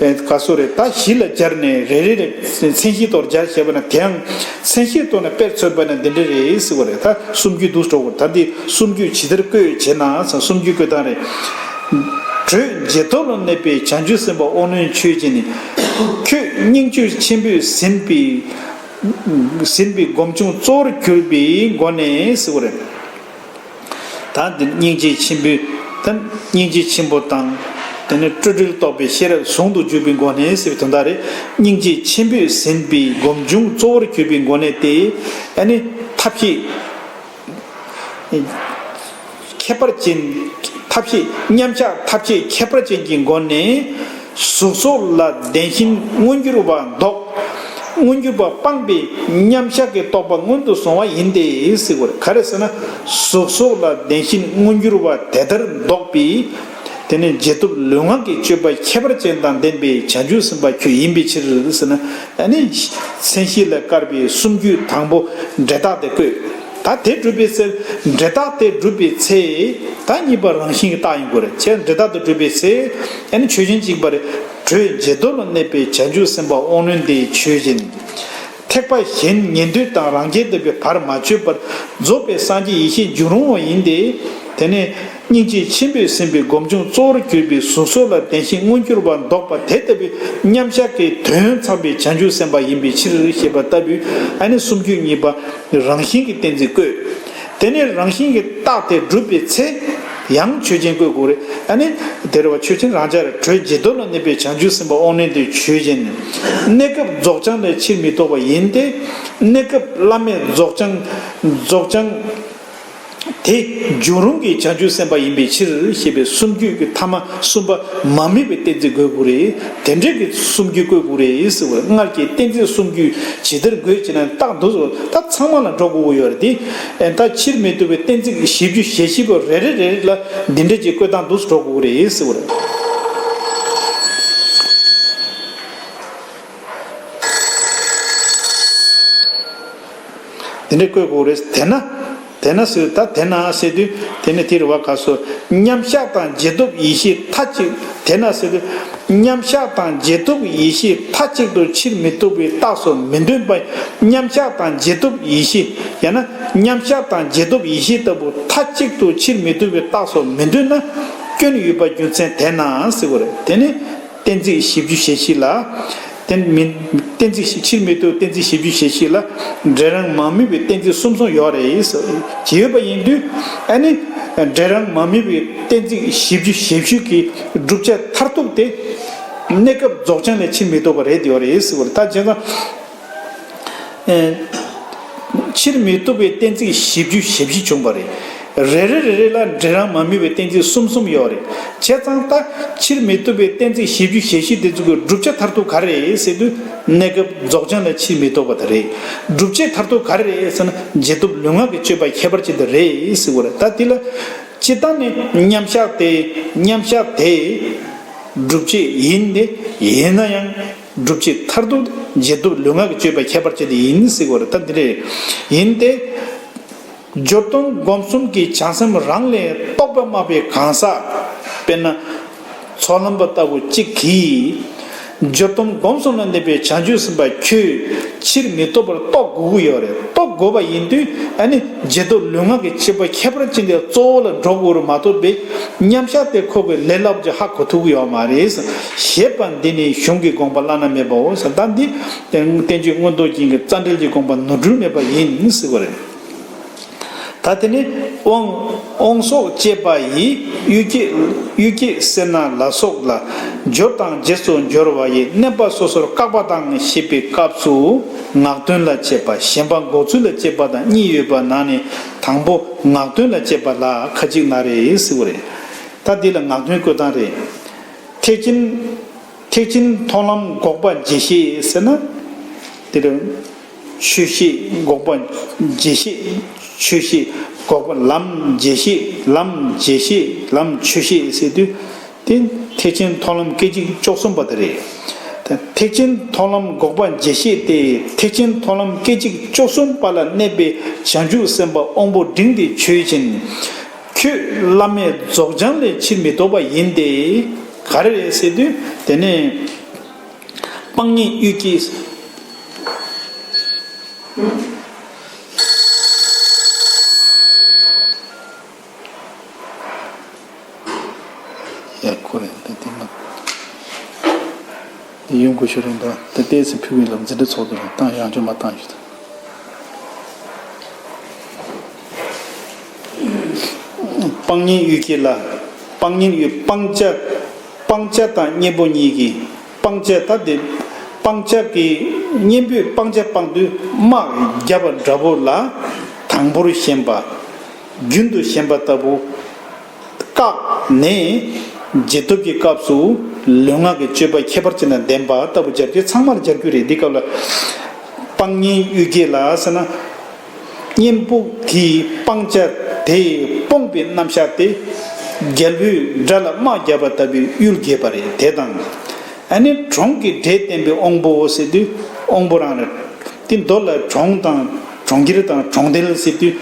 ཨེ། ག་སོ་རེད། ད་གཞི་ལ་སྦྱར་ནས་རེ་རེ་རེ་མཚན་གཞིའི་ཐོག་སྦྱར་བྱས་པ་ན། དེའང་མཚན་གཞིའི་ཐོག་ནས་དཔེར་མཚོན་པ་ན་འདི་འདྲ་རེད་ཟེར་བ་རེད། ད་གསུམ་རྒྱུད་འདུག་འགྲོ་དགོས། ད་འདི་གསུམ་རྒྱུད་ཇི་ལྟར་བཀོད་ཅེ་ན། གསུམ་རྒྱུད་བཀོད་སྟངས་རེད། དྲོད་འཇལ་དོ་ལ་གནས་པའི་བྱང་ཆུབ་སེམས་དཔའ་དབང་རྣོན་ཆོས་ཅན་ནི། ཁྱོད་སྙིང་རྗེ་ཆེན་པོས་ཟིན་པའི། ཟིན་པའི་སྒོམ་བྱུང་གཙོ་བོར་གྱུར་པའི་སྒོ་ནས་ཟེར་བ་རེད། ད་འདིར་སྙིང་རྗེ་ཆེན་པོའི། ད་སྙིང་རྗེ་ཆེན་པོ་དང་། དེ་ནས་སྤྲོས་བྲལ་རྟོགས་པའི་ཤེས་རབ་ཟུང་དུ་འཇུག་པའི་སྒོ་ནས་ཟེར་བའི་དོན་དག་རེད། སྙིང་རྗེ་ཆེན་པོས་ཟིན་པའི་སྒོམ་བྱུང་གཙོ་བོར་གྱུར་པའི་སྒོ་ནས་ཏེ། ཨ་ནི་ཐབས་ཤེས་ཁྱད་པར་ཅན། ཐབས་ཤེས་མཉམ་གཞག་ཐབས་ཤེས་ཁྱད་པར་ཅན་གྱི་སྒོ་ནས། གཟུགས་སོགས་ལ་བདེན་ཞེན་མངོན་གྱུར་བ་ལྡོག་མངོན་གྱུར་བ་སྤངས་པའི་མཉམ་གཞག་གི་རྟོག་པ་སྔོན་དུ་སོང་བ་ཡིན་ཏེ་ཟེར་དགོས་རེད། ག་རེ་ཟེར་ན། གཟུགས་སོགས་ལ་བདེན་ཞེན་མངོན་གྱུར་བ་དེ་ལྟར་ལྡོག་པའི། དེ་ནས་རྗེས་ཐོབ་ལུས་ངག་གི་སྤྱོད་པ་ཁྱད་པར་ཅན་དང་ལྡན་པའི་བྱང་ཆུབ་སེམས་དཔའ་ཁྱོད་ཡིན་པའི་ཕྱིར་ཟེར་ན། ཨ་ནི་མཚན་གཞི་ལ་བཀར་བའི་གསུམ་རྒྱུད་དང་པོ་འབྲས་རྟགས་དེ་བཀོད། ད་དེ་སྒྲུབ་པའི་ཚེ། འབྲས་རྟགས་དེ་སྒྲུབ་པའི་ཚེ། ད་གཉིས་པ་རང་བཞིན་གྱི་རྟགས་ཡིན་དགོས་རེད། བྱས་འབྲས་རྟགས་དེ་སྒྲུབ་པའི་ཚེ། ཨ་ནི་ཆོས་ཅན་གཅིག་པ་རེད། དྲོད་འཇལ་དོ་ལ་གནས་པའི་བྱང་ཆུབ་སེམས་དཔའ་དབང་རྣོན་དེ་ཆོས་ཅན། ཐེག་པ་གཞན་ཉན་ཐོས་དང་རང་རྒྱལ་ལྟ་བུའི་བར་མ་ཆོད་པར་རྫོགས་པའི་སངས་རྒྱས་ཡེ་ཤེས་འབྱུང་རུང་བ་ཡིན་ཏེ། དེ་ནས་སྙིང་རྗེ་ཆེན་པོས་ཟིན་པའི་སྒོམ་བྱུང་གཙོ་བོར་གྱུར་པའི་གཟུགས་སོགས་ལ་བདེན་ཞེན་མངོན་གྱུར་བ་ལྡོག་པ་དེ་ལྟ་བུའི་མཉམ་གཞག་གི་དོན་ཚང་བའི་བྱང་ཆུབ་སེམས་དཔའ་ཡིན་པའི་ཕྱིར་ཞེས་པ་ལྟ་བུའི། ཨ་ནི་གསུམ་རྒྱུད་གཉིས་པ་རང་བཞིན་གྱི་གཏན་ཚིགས་བཀོད། དེ་ནས་རང་བཞིན་གྱི་རྟགས་དེ་སྒྲུབ་པའི་ཚེ། ཡང་ཆོས་ཅན་བཀོད་དགོས་རེད། ཨ་ནི་དེ་རེད་བ། ཆོས་ཅན་རང་འཇགས་རེད། དྲོད་འཇལ་དོ་ལ་གནས་པའི་བྱང་ཆུབ་སེམས་དཔའ་དབང་རྣོན་དེ་ཆོས་ཅན། གནས་སྐབས་རྫོགས་བྱང་ལས་ཕྱིར་མི་ལྡོག་པ་ཡིན་ཏེ། གནས་སྐབས་བླ་མེད་རྫོགས་བྱང་། རྫོགས་བྱང་དེ་འབྱུང་རུང་གི་བྱང་ཆུབ་སེམས་དཔའ་ཡིན་པའི་ཕྱིར་ཞེས་པའི་གསུམ་རྒྱུད་ཀྱི་ཐ་མ་གསུམ་པ་མ་དམིགས་པའི་གཏན་ཚིགས་དགོས་དགོས་རེད། དེ་འདྲའི་གི་གསུམ་རྒྱུད་བཀོད་དགོས་རེད་ཟེར་བ་རེད། སྔར་གྱི་གཏན་ཚིགས་གསུམ་རྒྱུད་ཇི་ལྟར་དགོས་ཅེ་ན། རྟགས་འདུག་ཟེར་བ་ད་ཚང་མ་ལ་འགྲོ་དགོས་ཀྱི་ཡོད་རེད་དེ། ཨེ། ད་ཕྱིར་མི་ལྡོག་པའི་གཏན་ཚིགས་བཞི་བཅུ་ཞེ་བཞི་པོ་རེ་རེ་རེ་རེ་ལ་འདི་འདྲ་ཅིག་བཀོད་སྟངས་འདུག་ཟེར་འགྲོ་དགོས་ཀྱི་རེད་ཟེར་བ་རེད། འདི་འདྲ་བཀོད་དགོས་རེད། དེས་ན། དེས་ན་ཟེར། ད་དེས་ན་ཟེར་དུས་དེ་ནི་དེ་རེད་བ། ག་སོ། མཉམ་གཞག་དང་རྗེས་ཐོབ་ཡེ་ཤེས་མཐའ་གཅིག་དེས་ན་ཟེར་དུས། མཉམ་གཞག་དང་རྗེས་ཐོབ་ཡེ་ཤེས་མཐའ་གཅིག་ཏུ་ཕྱིར་མི་ལྡོག་པའི་རྟགས་སུ་མི་འདོད་པ། མཉམ་གཞག་དང་རྗེས་ཐོབ་ཡེ་ཤེས། ཡང་ན་མཉམ་གཞག་དང་རྗེས་ཐོབ་ཡེ་ཤེས་ལྟ་བུ་མཐའ་གཅིག་ཏུ་ཕྱིར་མི་ལྡོག་པའི་རྟགས་སུ་མི་འདོད་ན། སྐྱོན་ཡོད་པ་རྒྱུ་མཚན་དེས་ན་ཟེར་བ་རེད། དེ་ནི། གཏན་ཚིགས་བཞི་བཅུ་ཞེ་བཞི་ལ། གཏན་མིན། གཏན་ཚིགས་ཕྱིར་མི་ལྡོག་གཏན་ཚིགས་བཞི་བཅུ་ཞེ་བཞི་ལ། འབྲས་རང་མ་དམིགས་པའི་གཏན་ཚིགས་གསུམ་གསུམ་ཡོད་རེད་ཟེར། ཅི་ཡོད་པ་ཡིན་དུས། ཨ་ནི། འབྲས་རང་མ་དམིགས་པའི་གཏན་ཚིགས་བཞི་བཅུ་ཞེ་བཞི་གི་བསྒྲུབ་བྱ་མཐར་ཐུག་དེ། གནས་སྐབས་རྫོགས་བྱང་ལས་ཕྱིར་མི་ལྡོག་པ་རེད་ཡོད་རེད་ཟེར་བ་རེད། ད་བྱས་ཙང་། ཨེ། ཕྱིར་མི་ལྡོག་པའི་གཏན་ཚིགས་བཞི་བཅུ་ཞེ་བཞི་བྱུང་བ་རེད། རེ་རེ་རེ་རེ་ལ་འབྲས་རང་མ་དམིགས་པའི་གཏན་ཚིགས་གསུམ་གསུམ་ཡོད་རེད། བྱས་ཙང་ད་ཕྱིར་མི་ལྡོག་པའི་གཏན་ཚིགས་བཞི་བཅུ་ཞེ་བཞི་དེ་ཚོ་གི་བསྒྲུབ་བྱ་མཐར་ཐུག་ག་རེ་རེད་ཟེར་དུས། གནས་སྐབས་རྫོགས་བྱང་ལས་ཕྱིར་མི་ལྡོག་པ་དེ་རེད། བསྒྲུབ་བྱའི་མཐར་ཐུག་ག་རེ་རེད་ཟེར་ན། རྗེས་ཐོབ་ལུས་ངག་གི་སྤྱོད་པ་ཁྱད་པར་ཅན་དེ་རེད་ཟེར་བ་རེད། ད་དེ་ལ་སྤྱིར་བཏང་ནས་མཉམ་གཞག་དེ། མཉམ་གཞག་དེ་སྒྲུབ་བྱེད་ཡིན་ཏེ། ཡིན་ན་ཡང་། སྒྲུབ་བྱེད་མཐར་ཐུག་རྗེས་ཐོབ་ལུས་ངག་གི་སྤྱོད་པ་ཁྱད་པར་ཅན་དེ་ཡིན་ཟེར་བ་རེད། ད་འདི་རེད། ཡིན་ཏེ། སྦྱོར་སྡོམ་སྒོམ་གསུམ་གྱི་བྱང་སེམས་རང་ལས་རྟོག་པ་སྨྲ་བའི་གང་ཟག་དཔེར་ན། ཚོགས་ལམ་པ་ལྟ་བུ་གཅིག་གིས། སྦྱོར་སྡོམ་སྒོམ་གསུམ་ལ་གནས་པའི་བྱང་ཆུབ་སེམས་དཔའ་ཁྱོད་ཕྱིར་མི་ལྡོག་པར་རྟོགས་དགོས་ཀྱི་ཡོད་རེད། རྟོགས་དགོས་པ་ཡིན་དུས། ཨ་ནི་རྗེས་ཐོབ་ལུས་ངག་གི་སྤྱོད་པ་ཁྱད་པར་ཅན་དེ་གཙོ་བོ་ལ་འགྲོ་དགོས་རེད་མ་གཏོགས་པའི། མཉམ་གཞག་དེ་ཁོ་གི་ལས་སླ་པོ་ཅིག་ཧ་གོ་ཐུབ་ཀྱི་ཡོད་མ་རེད། ཞེས་པ་འདི་ནི་གཞུང་གི་དགོངས་པ་བླ་ན་མེད་པའོ་ཟེར། ད་འདི་བསྟན་བཅོས་མངོན་རྟོགས་རྒྱན་གྱི་རྩ་འགྲེལ་གྱི་དགོངས་པ་ནོར་འཁྲུལ་མེད་པ་ཡིན་ཟེར་བ་རེད། ད་དེ་ནི་དབང་། དབང་སོགས་བཅས་པ་ཡི་གཡུལ་འགྱེད། གཡུལ་འགྱེད་སེར་སྣ་ལ་སོགས་ལ། སྦྱོར་དང་རྗེས་སུ་སྦྱོར་བ་ཡི། བསྣན་པ་སོ་སོར་བཀག་པ་དང་ཞེས་པའི་སྐབས་སུ། ངག་དོན་ལ་དཔྱད་པ། གཞན་པ་འགོག་ཚུལ་ལ་དཔྱད་པ་དང་གཉིས་ཡོད་པ་ནང་ནས་དང་པོ་ངག་དོན་ལ་དཔྱད་པ་ལ་ཁ་ཅིག་ན་རེ་ཟེར་བ་རེད། ད་འདི་ལ་ངག་དོན་བཀོད་སྟངས་རེད། ཐེག་ཆེན། ཐེག་ཆེན་མཐོང་ལམ་འགོག་པ་འབྱེད་ཤེས་ཟེར་ན། དེ་ལ་ཆོས་ཤེས་འགོག་པ་འབྱེད་ཤེས། ཆོས་ཤེས་འགོག་པ་ལམ་འབྱེད་ཤེས། ལམ་འབྱེད་ཤེས། ལམ་ཆོས་ཤེས་ཟེར་དུས། དེ་ཐེག་ཆེན་མཐོང་ལམ་སྐད་ཅིག་བཅུ་གསུམ་པ་དེ་རེད། ད་ཐེག་ཆེན་མཐོང་ལམ་འགོག་པ་འབྱེད་ཤེས་ཏེ། ཐེག་ཆེན་མཐོང་ལམ་སྐད་ཅིག་བཅུ་གསུམ་པ་ལ་གནས་པའི་བྱང་ཆུབ་སེམས་དཔའ་དབང་པོ་འབྲིང་དེ་ཆོས་ཅན། ཁྱོད་བླ་མེད་རྫོགས་བྱང་ལས་ཕྱིར་མི་ལྡོག་པ་ཡིན་ཏེ། ག་རེ་རེད་ཟེར་དུས། དེ་ནས་སྤང་གཉེན་གཡུལ་འགྱེད། ཡ་ཁོ་རེད། ད་དེ་མ་དེ་ཡོང་དགོས་ཤོར་རིང་ད་ད་ལྟའི་ཚེ་ཕུལ་བའི་ལམ་འཛིན་གྲྭ་ཚོགས་འདུ་རང་བཏང་ཡང་ཅུང་མ་བཏང་ཞུ་ད། སྤང་གཉེན་གཡུལ་འགྱེད་ལ། སྤང་གཉེན་གཡུལ། སྤང་བྱ། སྤང་བྱ་དང་གཉེན་པོ་གཉིས་ཀྱིས་སྤང་བྱ་ད་དེ་སྤང་བྱ་གི་གཉེན་པོས་སྤང་བྱ་སྤང་དུས་དམག་བརྒྱབ་པ་འདྲ་པོ་ལ་དང་པོར་ཞེན་པ། རྒྱུན་དུ་ཞེན་པ་ལྟ་བུ། བཀག་ནས་རྗེས་ཐོབ་ཀྱི་སྐབས་སུ་ལུས་ངག་གི་སྤྱོད་པ་ཁྱད་པར་ཅན་དང་ལྡན་པ་ལྟ་བུ་སྦྱར་རྒྱུ་ཚང་མར་སྦྱར་རྒྱུ་རེད། འདི་སྐབས་ལ་སྤང་གཉེན་གཡུལ་འགྱེད་ལ་ཟེར་ན། གཉེན་པོ་གིས་སྤང་བྱ་དེ་སྤོང་བའི་རྣམ་གཞག་སྟེ། རྒྱལ་པོས་དགྲ་ལ་དམག་བརྒྱབ་པ་ལྟ་བུའི་གཡུལ་འགྱེད་པ་རེད། དེ་དང་། ཨ་ནི་གྲོང་གི་འབྲས་བསྟན་པའི་དབང་པོ་ཟེར་དུས་དབང་པོ་རང་རེད། དེ་མདོ་ལ་གྲོང་དང་གྲོང་ཁྱེར་དང་གྲོང་རྡལ་ཟེར་དུས།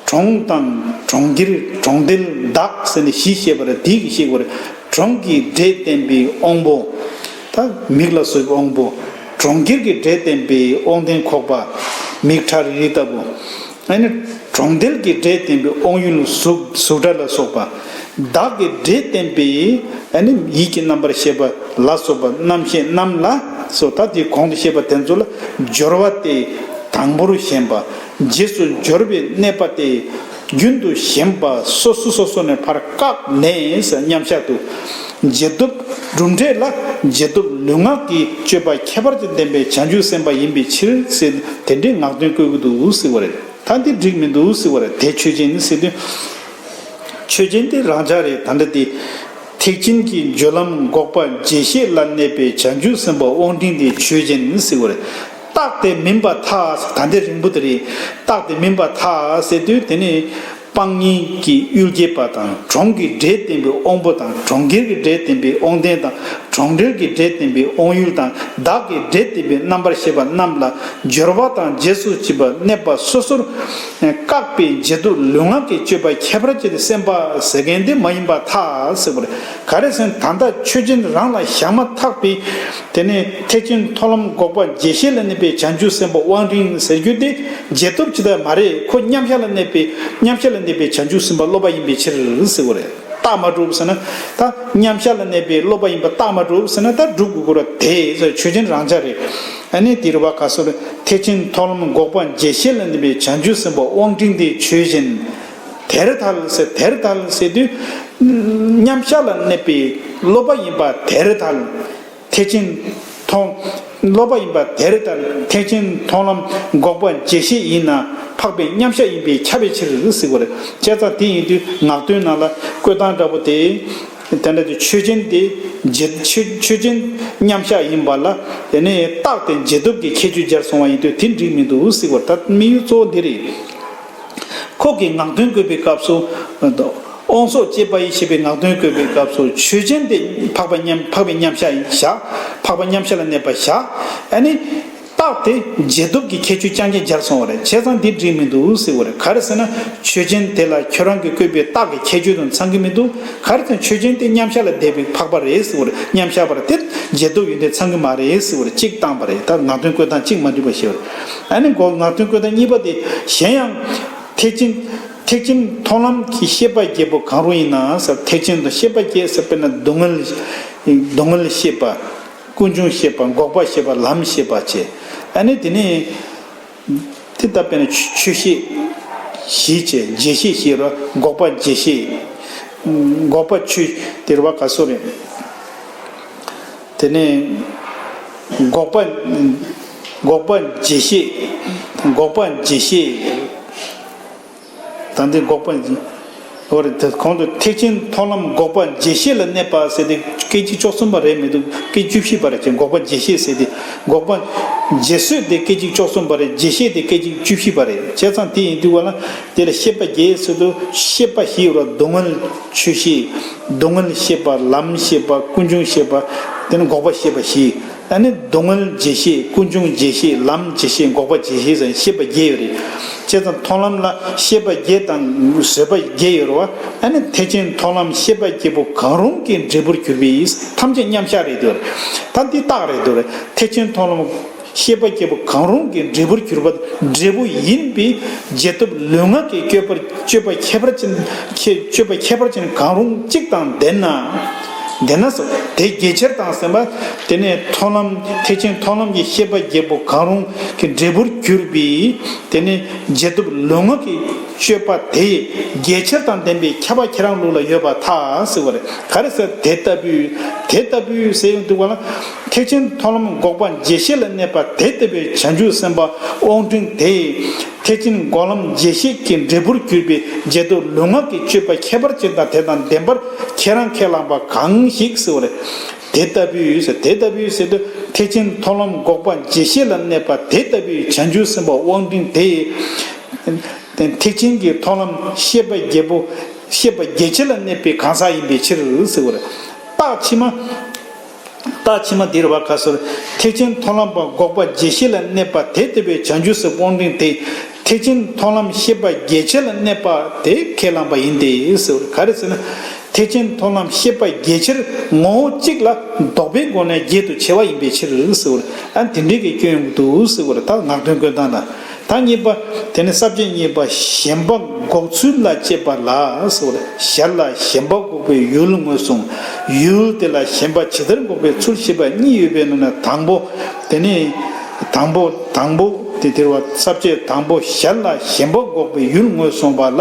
གྲོང་དང་གྲོང་ཁྱེར་གྲོང་རྡལ་བདག་ཟེར་ནས་བཞི་བཤད་པ་རེད། དེ་གི་བཤད་པ་རེད། གྲོང་གི་འབྲས་བསྟན་པའི་དབང་པོ། ད་མིག་ལ་སོགས་པའི་དབང་པོ། གྲོང་ཁྱེར་གྱི་འབྲས་བསྟན་པའི་དབང་ལྡན་ཁོག་པ། མིག་ཁྲ་རིལ་རིལ་ལྟ་བུ། ཨ་ནི་གྲོང་རྡལ་གྱི་འབྲས་བསྟན་པའི་དབང་ཡུལ་གཟུགས་གཟུགས་སྒྲ་ལ་སོགས་པ། བདག་གི་འབྲས་བསྟན་པའི་ཨ་ནི་ཡིད་ཀྱི་རྣམ་པར་ཤེས་པ་ལ་སོགས་པ་རྣམ་ཤེས་རྣམས་ལ་སོགས། ད་དེའི་གོང་དུ་བཤད་པ་དེ་ཚོ་ལ་སྦྱོར་བ་སྟེ། དང་པོར་ཞེན་པ། རྗེས་སུ་སྦྱོར་བའི་གནས་པ་སྟེ། རྒྱུན་དུ་ཞེན་པ་སོ་སོ་སོ་སོ་ནས་ཕར་བཀག་ནས་ཟེར། མཉམ་གཞག་ཏུ། རྗེས་ཐོབ་གྲུབ་འབྲས་ལ་རྗེས་ཐོབ་ལུས་ངག་གི་སྤྱོད་པ་ཁྱད་པར་ཅན་ལྡན་པའི་བྱང་ཆུབ་སེམས་དཔའ་ཡིན་པའི་ཕྱིར་ཟེར། དེ་འདྲའི་ངག་འདོན་བཀོད་ཀྱི་འདུག་ཟེར་བ་རེད། ད་འདི་འགྲིག་མི་འདུག་ཟེར་བ་རེད། དེ་ཆོས་ཅན་ཟེར་དུས། ཆོས་ཅན་དེ་རང་འཇགས་རེད། ད་འདི་དེ། ཐེག་ཆེན་གྱི་སྦྱོར་ལམ་འགོག་པ་འབྱེད་ཤེས་ལ་གནས་པའི་བྱང་ཆུབ་སེམས་དཔའ་དབང་འབྲིང་དེ་ཆོས་ཅན་ཟེར་བ་རེད། རྟགས་དེ་མིན་པར་ཐལ། ད་འདི་རིང་པོ་དེ་རེད། རྟགས་དེ་མིན་པར་ཐལ་ཟེར་དུས་དེ་ནི། སྤང་གཉེན་གྱི་གཡུལ་འགྱེད་པ་དང་། གྲོང་གི་འབྲས་བསྟན་པའི་དབང་པོ་དང་། གྲོང་ཁྱེར་གྱི་འབྲས་བསྟན་པའི་དབང་ལྡན་དང་། གྲོང་རྡལ་གྱི་འབྲས་བསྟན་པའི་དབང་ཡུལ་དང་། བདག་གི་འབྲས་བསྟན་པའི་རྣམ་པར་ཤེས་པ་རྣམས་ལ་སྦྱོར་བ་དང་རྗེས་སུ་སྦྱོར་བའི་གནས་པ་སོ་སོར་བཀག་པའི་རྗེས་ཐོབ་ལུས་ངག་གི་སྤྱོད་པ་ཁྱད་པར་ཅན་གྱི་སེམས་དཔའ་ཟེར་མཁན་དེ་མ་ཡིན་པར་ཐལ་ཟེར་བ་རེད། ག་རེ་ཟེར་ན་ད་ལྟ་ཆོས་ཅན་རང་ལ་བཞག་མ་ཐག་པའི། དེ་ནས་ཐེག་ཆེན་མཐོང་ལམ་འགོག་པ་འབྱེད་ཤེས་ལ་གནས་པའི་བྱང་ཆུབ་སེམས་དཔའ་དབང་འབྲིང་ཟེར་རྒྱུ་དེ་རྗེས་ཐོབ་ཅིག་ད་མ་རེད། ཁོ་མཉམ་གཞག་ལ་གནས་པའི་མཉམ་གཞག་ལ་གནས་པའི་བྱང་ཆུབ་སེམས་དཔའ་སློབ་པ་ཡིན་པའི་ཕྱིར་ཟེར་བ་རེད། རྟགས་མ་གྲུབ་ཟེར་ན། ད་མཉམ་གཞག་ལ་གནས་པའི་སློབ་པ་ཡིན་པ་རྟགས་མ་གྲུབ་ཟེར་ན། ད་གྲུབ་དགོས་ཀྱི་རེད། དེ་ཆོས་ཅན་རང་འཇགས་རེད། ཨ་ནི་དེ་རེད་པ། ག་སོ་རེད། ཐེག་ཆེན་མཐོང་ལམ་འགོག་པ་འབྱེད་ཤེས་ལ་གནས་པའི་བྱང་ཆུབ་སེམས་དཔའ་དབང་འབྲིང་དེ་ཆོས་ཅན། དེར་ཐལ་ཟེར། དེར་ཐལ་ཟེར་དུས། མཉམ་གཞག་ལ་གནས་པའི་སློབ་པ་ཡིན་པ་དེར་ཐལ། ཐེག་ཆེན་མཐོང་། སློབ་པ་ཡིན་པ་དེར་ཐལ། ཐེག་ཆེན་མཐོང་ལམ་འགོག་པ་འབྱེད་ཤེས་ཡིན་ན་འཕགས་པའི་མཉམ་གཞག་ཡིན་པས་ཁྱབ་པའི་ཕྱིར་ཟེར་བ་རེད། བྱས་ཙང་དེ་ཡིན་དུས་ངག་འདོན་ནང་ལ་བཀོད་སྟངས་འདྲ་པོ་དེ། དེ་འདྲ་དེ་ཆོས་ཅན་དེ་རྗེ་ཆོས་ཆོས་ཅན་མཉམ་གཞག་ཡིན་པ་ལ། དེ་ནས་རྟགས་དེ་རྗེས་ཐོབ་ཀྱི་ཁྱད་ཆོས་སྦྱར་སོང་བ་ཡིན་དུས་དེ་འགྲིག་མི་འདུག་ཟེར་བ་ད་དམིགས་ཡུལ་གཙོ་བོ་འདི་རེད། ཁོ་གིས་ངག་འདོན་བཀོད་པའི་སྐབས་སུ། དབང་སོགས་བཅས་པ་ཡི་ཞེས་པའི་ངག་འདོན་བཀོད་པའི་སྐབས་སུ་ཆོས་ཅན་དེ་འཕགས་པའི་མཉམ་འཕགས་པའི་མཉམ་གཞག་བཞག་འཕགས་པའི་མཉམ་གཞག་ལ་གནས་པ་བཞག་ཨ་ནི། རྟགས་དེ་རྗེས་ཐོབ་ཀྱི་ཁྱད་ཆོས་རྐྱང་རྐྱང་སྦྱར་སོང་བ་རེད། བྱས་ཙང་འདི་འགྲིག་མི་འདུག་ཟེར་བ་རེད། ག་རེ་ཟེར་ན་ཆོས་ཅན་དེ་ལ་ཁྱོད་རང་གིས་བཀོད་པའི་རྟགས་ཀྱི་ཁྱད་ཆོས་དང་འཚམ་གྱི་མི་འདུག་ག་རེ་ཟེར་ན་ཆོས་ཅན་དེ་མཉམ་གཞག་ལ་བསྡད་པའི་འཕགས་པ་རེད་ཟེར་བ་རེད། མཉམ་གཞག་པ་རེད། དེ་རྗེས་ཐོབ་ཡོན་ཏན་འཚམ་གྱི་མ་རེད་ཟེར་བ་རེད། གཅིག་བཏང་བ་རེད། ད་ངག་འདོན་བཀོད་སྟངས་གཅིག་མ་འགྲིག་པ་ཞིག་རེད། ཨ་ནི་ངག་འདོན་བཀོད་སྟངས་གཉིས་པ་དེ་གཞན་ཡང་། ཐེག་ཆེན་ཐེག་ཆེན་མཐོང་ལམ་གྱི་ཤེས་པ་རྒྱལ་པོ་གང་རུང་ཡིན་ན་ཟེར། ཐེག་ཆེན་དུ་ཤེས་པ་རྒྱལ་ཟེར་དཔེར་ན་སྡུག་བསྔལ། སྡུག་བསྔལ་ཤེས་པ། ཀུན་འབྱུང་ཤེས་པ། འགོག་པ་ཤེས་པ། ལམ་ཤེས་པ་བྱས། ཨ་ནི་དེ་ནས་དེ་ལྟ་བས་ན་ཆོས་ཤེས་བཞི་བྱས། རྗེས་ཤེས་ཤེས་ར། འགོག་པ་འབྱེད་ཤེས། འགོག་པ་ཆོས་དེ་ར་བ་ག་སོ་རེད། དེ་ནས་འགོག་པ་འགོག་པ་འབྱེད་ཤེས། འགོག་པ་འབྱེད་ཤེས། ད་འདི་འགོག་པ་འབྱེད། འོ་རེད། དེ་གོང་དུ་ཐེག་ཆེན་མཐོང་ལམ་འགོག་པ་འབྱེད་ཤེས་ལ་གནས་པ་ཟེར་ཏེ་སྐད་ཅིག་བཅུ་གསུམ་པ་རེད་མི་འདུག་སྐད་བཅུ་བཞི་པ་རེད་ཅེས། འགོག་པ་འབྱེད་ཤེས་ཟེར་ཏེ། འགོག་པ་འབྱེད་ཤེས་དེ་སྐད་ཅིག་བཅུ་གསུམ་པ་རེད། འབྱེད་ཤེས་དེ་སྐད་ཅིག་བཅུ་བཞི་པ་རེད། བྱས་ཙང་དེ་ཡིན་དུས་བ་ལ་དེ་ལ་ཤེས་པ་བརྒྱད་ཟེར་དུས་ཤེས་པ་བཞི་ཡོད་ར། སྡུག་བསྔལ་ཆོས་ཤེས། སྡུག་བསྔལ་ཤེས་པ། ལམ་ཤེས་པ། ཀུན་འབྱུང་ཤེས་པ། དེ་ནི་འགོག་པ་ཤེས་པ་བཞི། ཨ་ནི་སྡུག་བསྔལ་འབྱེད་ཤེས། ཀུན་འབྱུང་འབྱེད་ཤེས། ལམ་འབྱེད་ཤེས། འགོག་པ་འབྱེད་ཤེས་ཟེར་ཤེས་པ་བརྒྱད་ཡོད་རེད། བྱས་ཙང་མཐོང་ལམ་ལ་ཤེས་པ་བརྒྱད་དང་བཟོད་པ་བརྒྱད་ཡོད་རེད་བ། ཨ་ནི་ཐེག་ཆེན་མཐོང་ལམ་ཤེས་པ་བརྒྱད་པོ་གང་རུང་གི་འབྲས་བུར་གྱུར་པའི་ཐམས་ཅད་མཉམ་གཞག་རེད་འདུག་ད་འདི་རྟགས་རེད་འདུག་ཐེག་ཆེན་མཐོང་ལམ་ཤེས་པ་བརྒྱད་པོ་གང་རུང་གི་འབྲས་བུར་གྱུར་པ། འབྲས་བུ་ཡིན་པའི་རྗེས་ཐོབ་ལུས་ངག་གི་སྤྱོད་པ། སྤྱོད་པ་ཁྱད་པར་ཅན། ཁྱད། སྤྱོད་པ་ཁྱད་པར་ཅན་གང་རུང་གཅིག་དང་ལྡན་ན། ལྡན་ན་སོ། དེ་རྒྱས་ཕྱིར་དང་ཟེར་བ། དེ་ནས་མཐོང་ལམ། ཐེག་ཆེན་མཐོང་ལམ་གྱི་ཤེས་པ་བརྒྱད་པོ་གང་རུང་གི་འབྲས་བུར་གྱུར་པའི། དེ་ནས་རྗེས་ཐོབ་ལུས་ངག་གི་སྤྱོད་པ་དེ་རྒྱས་ཕྱིར་དང་ལྡན་པའི་ཁྱབ་པ་ཁྱེད་རང་ལུགས་ལ་ཡོད་པར་ཐལ་ཟེར་བ་རེད། ག་རེ་ཟེར། དེ་ལྟ་བུའི། དེ་ལྟ་བུའི་ཟེར་ཡོང་དུས་བ་ལ། ཐེག་ཆེན་མཐོང་ལམ་འགོག་པ་འབྱེད་ཤེས་ལ་གནས་པ་དེ་ལྟ་བུའི་བྱང་ཆུབ་སེམས་དཔའ་དབང་འབྲིང་དེས། ཐེག་ཆེན་འགོག་ལམ་འབྱེད་ཤེས་ཀྱི་འབྲས་བུར་གྱུར་པའི་རྗེས་ཐོབ་ལུས་ངག་གི་སྤྱོད་པ་ཁྱད་པར་ཅན་དང་དེ་དང་ལྡན་པར་ཁྱེད་རང་ཁས་བླངས་པ་གང་ཞིག་ཟེར་བ་རེད། དེ་ལྟ་བུའི་ཟེར། དེ་ལྟ་བུའི་ཟེར་དུས་ཐེག་ཆེན་མཐོང་ལམ་འགོག་པ་འབྱེད་ཤེས་ལ་གནས་པ་དེ་ལྟ་བུའི་བྱང་ཆུབ་སེམས་དཔའ་དབང་འབྲིང་དེས། ཐེག་ཆེན་གྱི་མཐོང་ལམ་ཤེས་པ་བརྒྱད་པོ། ཤེས་པ་རྒྱས་ཕྱིར་ལ་གནས་པའི་གང་ཟག་ཡིན་པའི་ཕྱིར་ཟེར་བ་རེད། རྟགས་ཕྱི་མ། རྟགས་ཕྱི་མ་འདིར་བ་ག་སོར། ཐེག་ཆེན་མཐོང་ལམ་པ་འགོག་པ་འབྱེད་ཤེས་ལ་གནས་པ་དེ་ལྟ་བུའི་བྱང་ཆུབ་སེམས་དཔའ་དབང་འབྲིང་དེ། ཐེག་ཆེན་མཐོང་ལམ་ཤེས་པ་རྒྱས་ཕྱིར་ལ་གནས་པ་དེ་ཁས་བླངས་པ་ཡིན་ཏེ་ཟེར་བ་རེད། ག་རེ་ཟེར་ན། ཐེག་ཆེན་མཐོང་ལམ་ཤེས་པ་རྒྱས་ཕྱིར་ངོ་བོ་གཅིག་ལ་ལྡོག་པའི་སྒོ་ནས་བརྒྱད་དུ་ཕྱེ་བ་ཡིན་པའི་ཕྱིར་ཟེར་བ་རེད། ཨ་དེ་འདྲའི་གི་སྐྱོན་ཡོང་གི་འདུག་ཟེར་བ་རེད། ད་ངག་དོན་བཀོད་སྟངས་དང་། ད་གཉིས་པ། དེ་ནི་ས་བཅད་གཉིས་པ། ཞེན་པ་འགོག་ཚུལ་ལ་དཔྱད་པ་ལ་ཟེར་བ་རེད། ཞར་ལ་ཞེན་པ་འགོག་པའི་ཡུལ་ངོས་བཟུང་། ཡུལ་དེ་ལ་ཞེན་པ་ཇི་ལྟར་འགོག་པའི་ཚུལ་ཞེས་པ་གཉིས་ཡོད་པའི་ནང་ནས་དང་པོ། དེ་ནི། དང་པོ། དང་པོ། དེ་དེར་བ་ས་བཅད་དང་པོ། ཞར་ལ་ཞེན་པ་འགོག་པའི་ཡུལ་ངོས་བཟུང་བ་ལ་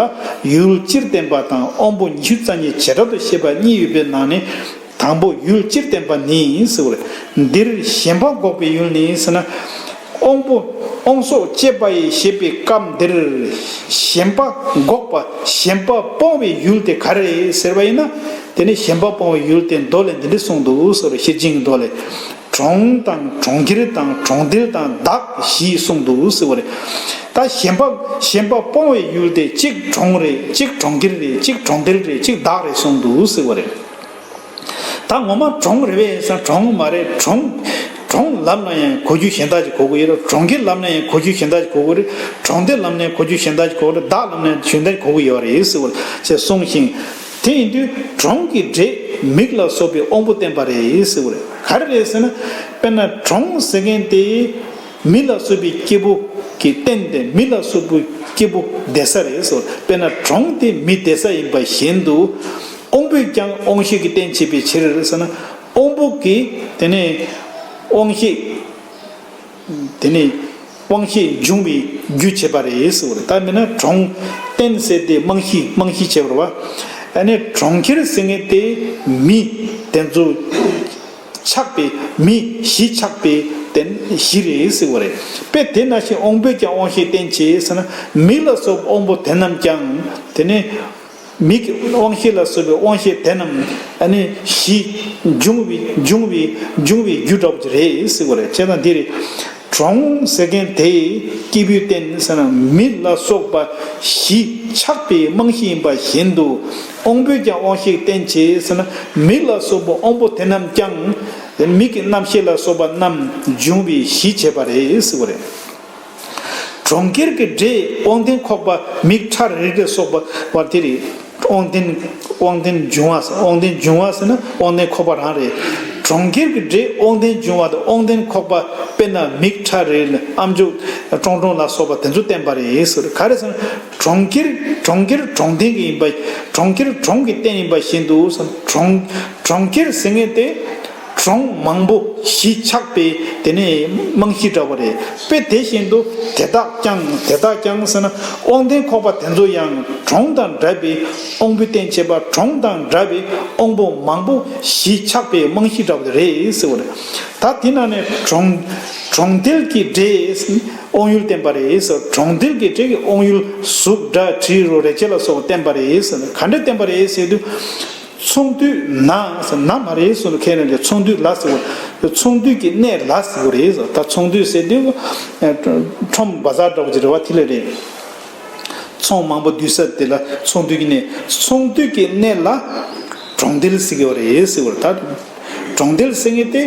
ཡུལ་སྤྱིར་བསྟན་པ་དང་དབང་པོ་ཉི་ཤུ་རྩ་གཉིས་བྱེ་བྲག་ཏུ་བཤད་པ་གཉིས་ཡོད་པའི་ནང་ནས། དང་པོ་ཡུལ་སྤྱིར་བསྟན་པ་ནི་ཟེར་བ་རེད། འདིར་ཞེན་པ་འགོག་པའི་ཡུལ་ནི་ཟེར་ན། དབང་པོ། དབང་སོགས་བཅས་པ་ཡི་ཞེས་པའི་སྐབས་འདིར། ཞེན་པ་འགོག་པ། ཞེན་པ་སྤོང་བའི་ཡུལ་དེ་ག་རེ་རེད་ཟེར་བ་ཡིན་ན། དེ་ནི་ཞེན་པ་སྤོང་བའི་ཡུལ་དེ་མདོ་ལས་འདི་འདྲ་གསུངས་འདུག་ཟེར་བ་རེད། ཤེར་ཕྱིན་གྱི་མདོ་ལས། གྲོང་དང་གྲོང་ཁྱེར་དང་གྲོང་རྡལ་དང་བདག་བཞི་གསུངས་འདུག་ཟེར་བ་རེད། ད་ཞེན་པ། ཞེན་པ་སྤོང་བའི་ཡུལ་དེ་གཅིག་གྲོང་རེད། གཅིག་གྲོང་ཁྱེར་རེད། གཅིག་གྲོང་རྡལ་རེད། གཅིག་བདག་རེད་གསུངས་འདུག་ཟེར་བ་རེད། ད་ངོ་མ་གྲོང་རེད་པས་ཟེར་ན་གྲོང་མ་རེད། གྲོང་། གྲོང་ལབ་ན་ཡང་གོ་རྒྱུ་གཞན་དག་ཅིག་གོ་གི་ཡོད་རེད། གྲོང་ཁྱེར་ལབ་ན་ཡང་གོ་རྒྱུ་གཞན་དག་ཅིག་གོ་གི་རེད། གྲོང་སྡེ་ལབ་ན་ཡང་གོ་རྒྱུ་གཞན་དག་ཅིག་གོ་གི་རེད། བདག་ལབ་ན་ཡང་གཞན་དག་ཅིག་གོ་གི་ཡོད་རེད་ཟེར་བ་ཅེས་གསུངས་ཤིང་། དེ་ཡིན་དུས་གྲོང་གི་སྒྲས་མིག་ལ་སོགས་པའི་དབང་པོ་བསྟན་པ་རེད་ཟེར་བ་རེད། ག་རེ་རེད་ཟེར་ན། དཔེར་ན་གྲོང་ཟེར་མཁན་དེ། མི་ལ་སོགས་པའི་སྐྱེ་བོ་གི་རྟེན་ཏེ། མི་ལ་སོགས་པའི་སྐྱེ་བོ་བསྡད་ས་རེད་ཟེར། དཔེར་ན་གྲོང་དེ་མི་བསྡད་ས་ཡིན་པ་བཞིན་དུ། དབང་པོས་ཀྱང་དབང་ཤེས་ཀྱི་རྟེན་བྱེད་པའི་ཕྱིར་ཟེར་ན། དབང་པོ་གིས་དེ་ནས་དབང་ཤེས། དེ་ནས་དབང་ཤེས་འབྱུང་བའི་རྒྱུ་བྱེད་པ་རེད་ཟེར་བ་རེད། ད་མིན་ན་གྲོང་རྟེན་ཟེར་ཏེ་རྨང་གཞི། རྨང་གཞི་བྱེད་པ་རེད་བ། ཨ་ནི་གྲོང་ཁྱེར་ཟེར་མཁན་དེ་མི་དེ་ཚོ་ཆགས་པའི། མི་བཞི་ཆགས་པའི་རྟེན་བཞི་རེད་ཟེར་བ་རེད། དཔེ་དེ་ནང་བཞིན་དབང་པོས་ཀྱང་དབང་ཤེས་རྟེན་བྱེད་ཟེར་ན། མི་ལ་སོགས་དབང་པོ་དེ་རྣམས་ཀྱང་། དེ་ནས་མིག་གི་དབང་ཤེས་ལ་སོགས་པའི་དབང་ཤེས་དེ་རྣམས་ཨ་ནི་བཞི། འབྱུང་བའི། འབྱུང་བའི། འབྱུང་བའི་རྒྱུ་འདྲ་པོ་ཅིག་རེད་ཟེར་བ་རེད། བྱས་ཙང་འདི་རེད། གྲོང་ཟེར་མཁན་དེ་སྐྱེས་བུའི་རྟེན་ཟེར་ན། མི་ལ་སོགས་པ་བཞི་ཆགས་པའི་རྨང་གཞི་ཡིན་པ་བཞིན་དུ། དབང་པོས་ཀྱང་དབང་ཤེས་རྟེན་བྱེད་ཟེར་ན། མིག་ལ་སོགས་པ་དབང་པོ་དེ་རྣམས་ཀྱང་། མིག་གི་རྣམ་ཤེས་ལ་སོགས་པ་རྣམས་འབྱུང་བའི་གཞི་བྱེད་པ་རེད་ཟེར་བ་རེད། གྲོང་ཁྱེར་གྱི་སྒྲས་དབང་ལྡན་ཁོག་པ་མིག་ཁྲ་རེག་རེག་སོགས་པ་བར་དེ་རེད། དབང་ལྡན། དབང་ལྡན་འབྱུང་བ། དབང་ལྡན་འབྱུང་བ་ཟེར་ན་དབང་ལྡན་ཁོག་པ་རང་རེད། གྲོང་ཁྱེར་གྱི་སྒྲས་དབང་ལྡན་འབྱུང་བ་དང་དབང་ལྡན་ཁོག་པ། དཔེར་ན་མིག་ཁྲ་རེག་ཨ་མཆོག་ཀྲོང་ཀྲོང་ལ་སོགས་པ་དེ་ཚོ་བསྟན་པ་རེད་ཟེར། ག་རེ་ཟེར་ན། གྲོང་ཁྱེར། གྲོང་ཁྱེར་གྲོང་ལྡན་གྱི་ཡིན་པ། གྲོང་ཁྱེར་གྲོང་གི་རྟེན་ཡིན་པ་བཞིན་དུ་ཟེར། གྲོང་། གྲོང་ཁྱེར་ཟེར་མཁན་དེ། གྲོང་མང་པོ་གཞིས་ཆགས་པའི་དེ་ནས་རྨང་གཞི་འདྲ་བོ་རེད། དཔེ་དེ་བཞིན་དུ་དེ་དག་ཀྱང་། དེ་དག་ཀྱང་ཟེར་ན་དབང་ལྡན་ཁོག་པ་དེ་ཚོ་ཡང་གྲོང་དང་འདྲ་བའི་དབང་པོའི་རྟེན་བྱེད་པ། གྲོང་དང་འདྲ་བའི་དབང་པོ་མང་པོ་གཞིས་ཆགས་པའི་རྨང་གཞི་འདྲ་བོ་དེ་རེད་ཟེར་བ་རེད། ད་དེ་ནང་ནས་གྲོང་གྲོང་རྡལ་གྱི་སྒྲས་དབང་ཡུལ་བསྟན་པ་རེད་ཟེར། གྲོང་རྡལ་གྱི་སྒྲས་ཀྱི་དབང་ཡུལ་གཟུགས་སྒྲ་དྲི་རོ་རེག་བྱ་ལ་སོགས་པ་བསྟན་པ་རེད་ཟེར། ག་འདྲ་བསྟན་པ་རེད་ཟེར་དུས། ཚོང་འདུས་ན་ཟེར། ན་མ་རེད་གསུངས་ནས་ཁས་ལེན་ལས། ཚོང་འདུས་ལ་ཟེར་བ། ཚོང་འདུས་ཀྱི་གནས་ལ་ཟེར་བ་རེད་ཟེར། ད་ཚོང་འདུས་ཟེར་དུས་ཁྲོམ་བ་ཟར་འདྲ་བོ་ཅིག་རེད་བ། དེ་ལ་རེད། ཚོང་མང་པོ་འདུས་ས་དེ་ལ་ཚོང་འདུས་ཀྱི་གནས། ཚོང་འདུས་ཀྱི་གནས་ལ་གྲོང་རྡལ་ཟེར་གྱི་བ་རེད་ཟེར་བ་རེད། ད་གྲོང་རྡལ་ཟེར་མཁན་དེ་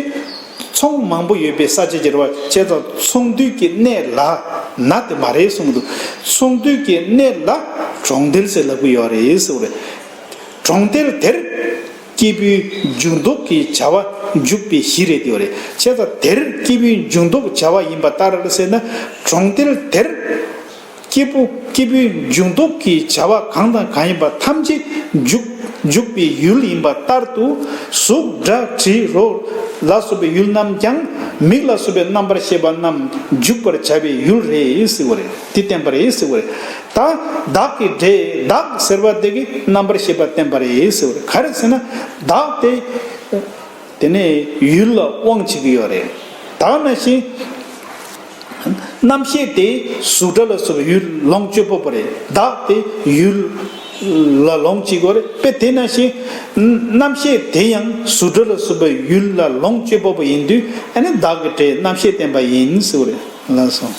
ཚོང་མང་པོ་ཡོད་པའི་ས་ཆ་ཅིག་རེད་བ། བྱས་ཙང་ཚོང་འདུས་ཀྱི་གནས་ལ་ན་དེ་མ་རེད་གསུངས་འདུག་ཚོང་འདུས་ཀྱི་གནས་ལ་གྲོང་རྡལ་ཟེར་ལབ་ཀྱི་ཡོད་རེད་ཟེར་བ་རེད། གྲོང་རྡལ་དེར་སྐྱེས་བུའི་འཇུག་ལྡོག་གི་བྱ་བ་འཇུག་པའི་གཞི་རེད་དེ་བ་རེད། བྱས་ཙང་དེར་སྐྱེས་བུའི་འཇུག་ལྡོག་བྱ་བ་ཡིན་པ་ལྟར་ཟེར་ན། གྲོང་རྡལ་དེར་སྐྱེས་བུ་སྐྱེས་བུའི་འཇུག་ལྡོག་གི་བྱ་བ་གང་དང་གང་ཡིན་པ་ཐམས་ཅད་འཇུག་འཇུག་པའི་ཡུལ་ཡིན་པ་ལྟར་དུ། གཟུགས་སྒྲ་དྲི་རོ་ལ་སོགས་པའི་ཡུལ་རྣམས་ཀྱང་། མིག་ལ་སོགས་པའི་རྣམ་པར་ཤེས་པ་རྣམས་འཇུག་པར་བྱ་བའི་ཡུལ་རེད་ཟེར་བ་རེད། དེ་བསྟན་པ་རེད་ཟེར་བ་རེད། ད་བདག་གི་སྒྲས། བདག་ཟེར་བ་དེ་གིས་རྣམ་པར་ཤེས་པ་བསྟན་པ་རེད་ཟེར་བ་རེད། ག་རེ་ཟེར་ན། བདག་དེ་དེ་ནས་ཡུལ་ལ་དབང་བྱེད་ཀྱི་ཡོད་རེད། ད་ནང་བཞིན་རྣམ་ཤེས་དེ་གཟུགས་སྒྲ་ལ་སོགས་པའི་ཡུལ་ལོངས་སྤྱོད་པོ་པོ་རེད། བདག་དེ་ཡུལ་ལ་ལོངས་སྤྱོད་ཀྱི་ཡོད་རེད། དཔེ་དེ་ནང་བཞིན་རྣམ་ཤེས་དེ་ཡང་གཟུགས་སྒྲ་ལ་སོགས་པའི་ཡུལ་ལ་ལོངས་སྤྱོད་པོ་པོ་ཡིན་དུས། ཨ་ནི་བདག་གི་སྒྲས་རྣམ་ཤེས་བསྟན་པ་ཡིན་ཟེར་བ་རེད། ལགས་སོ།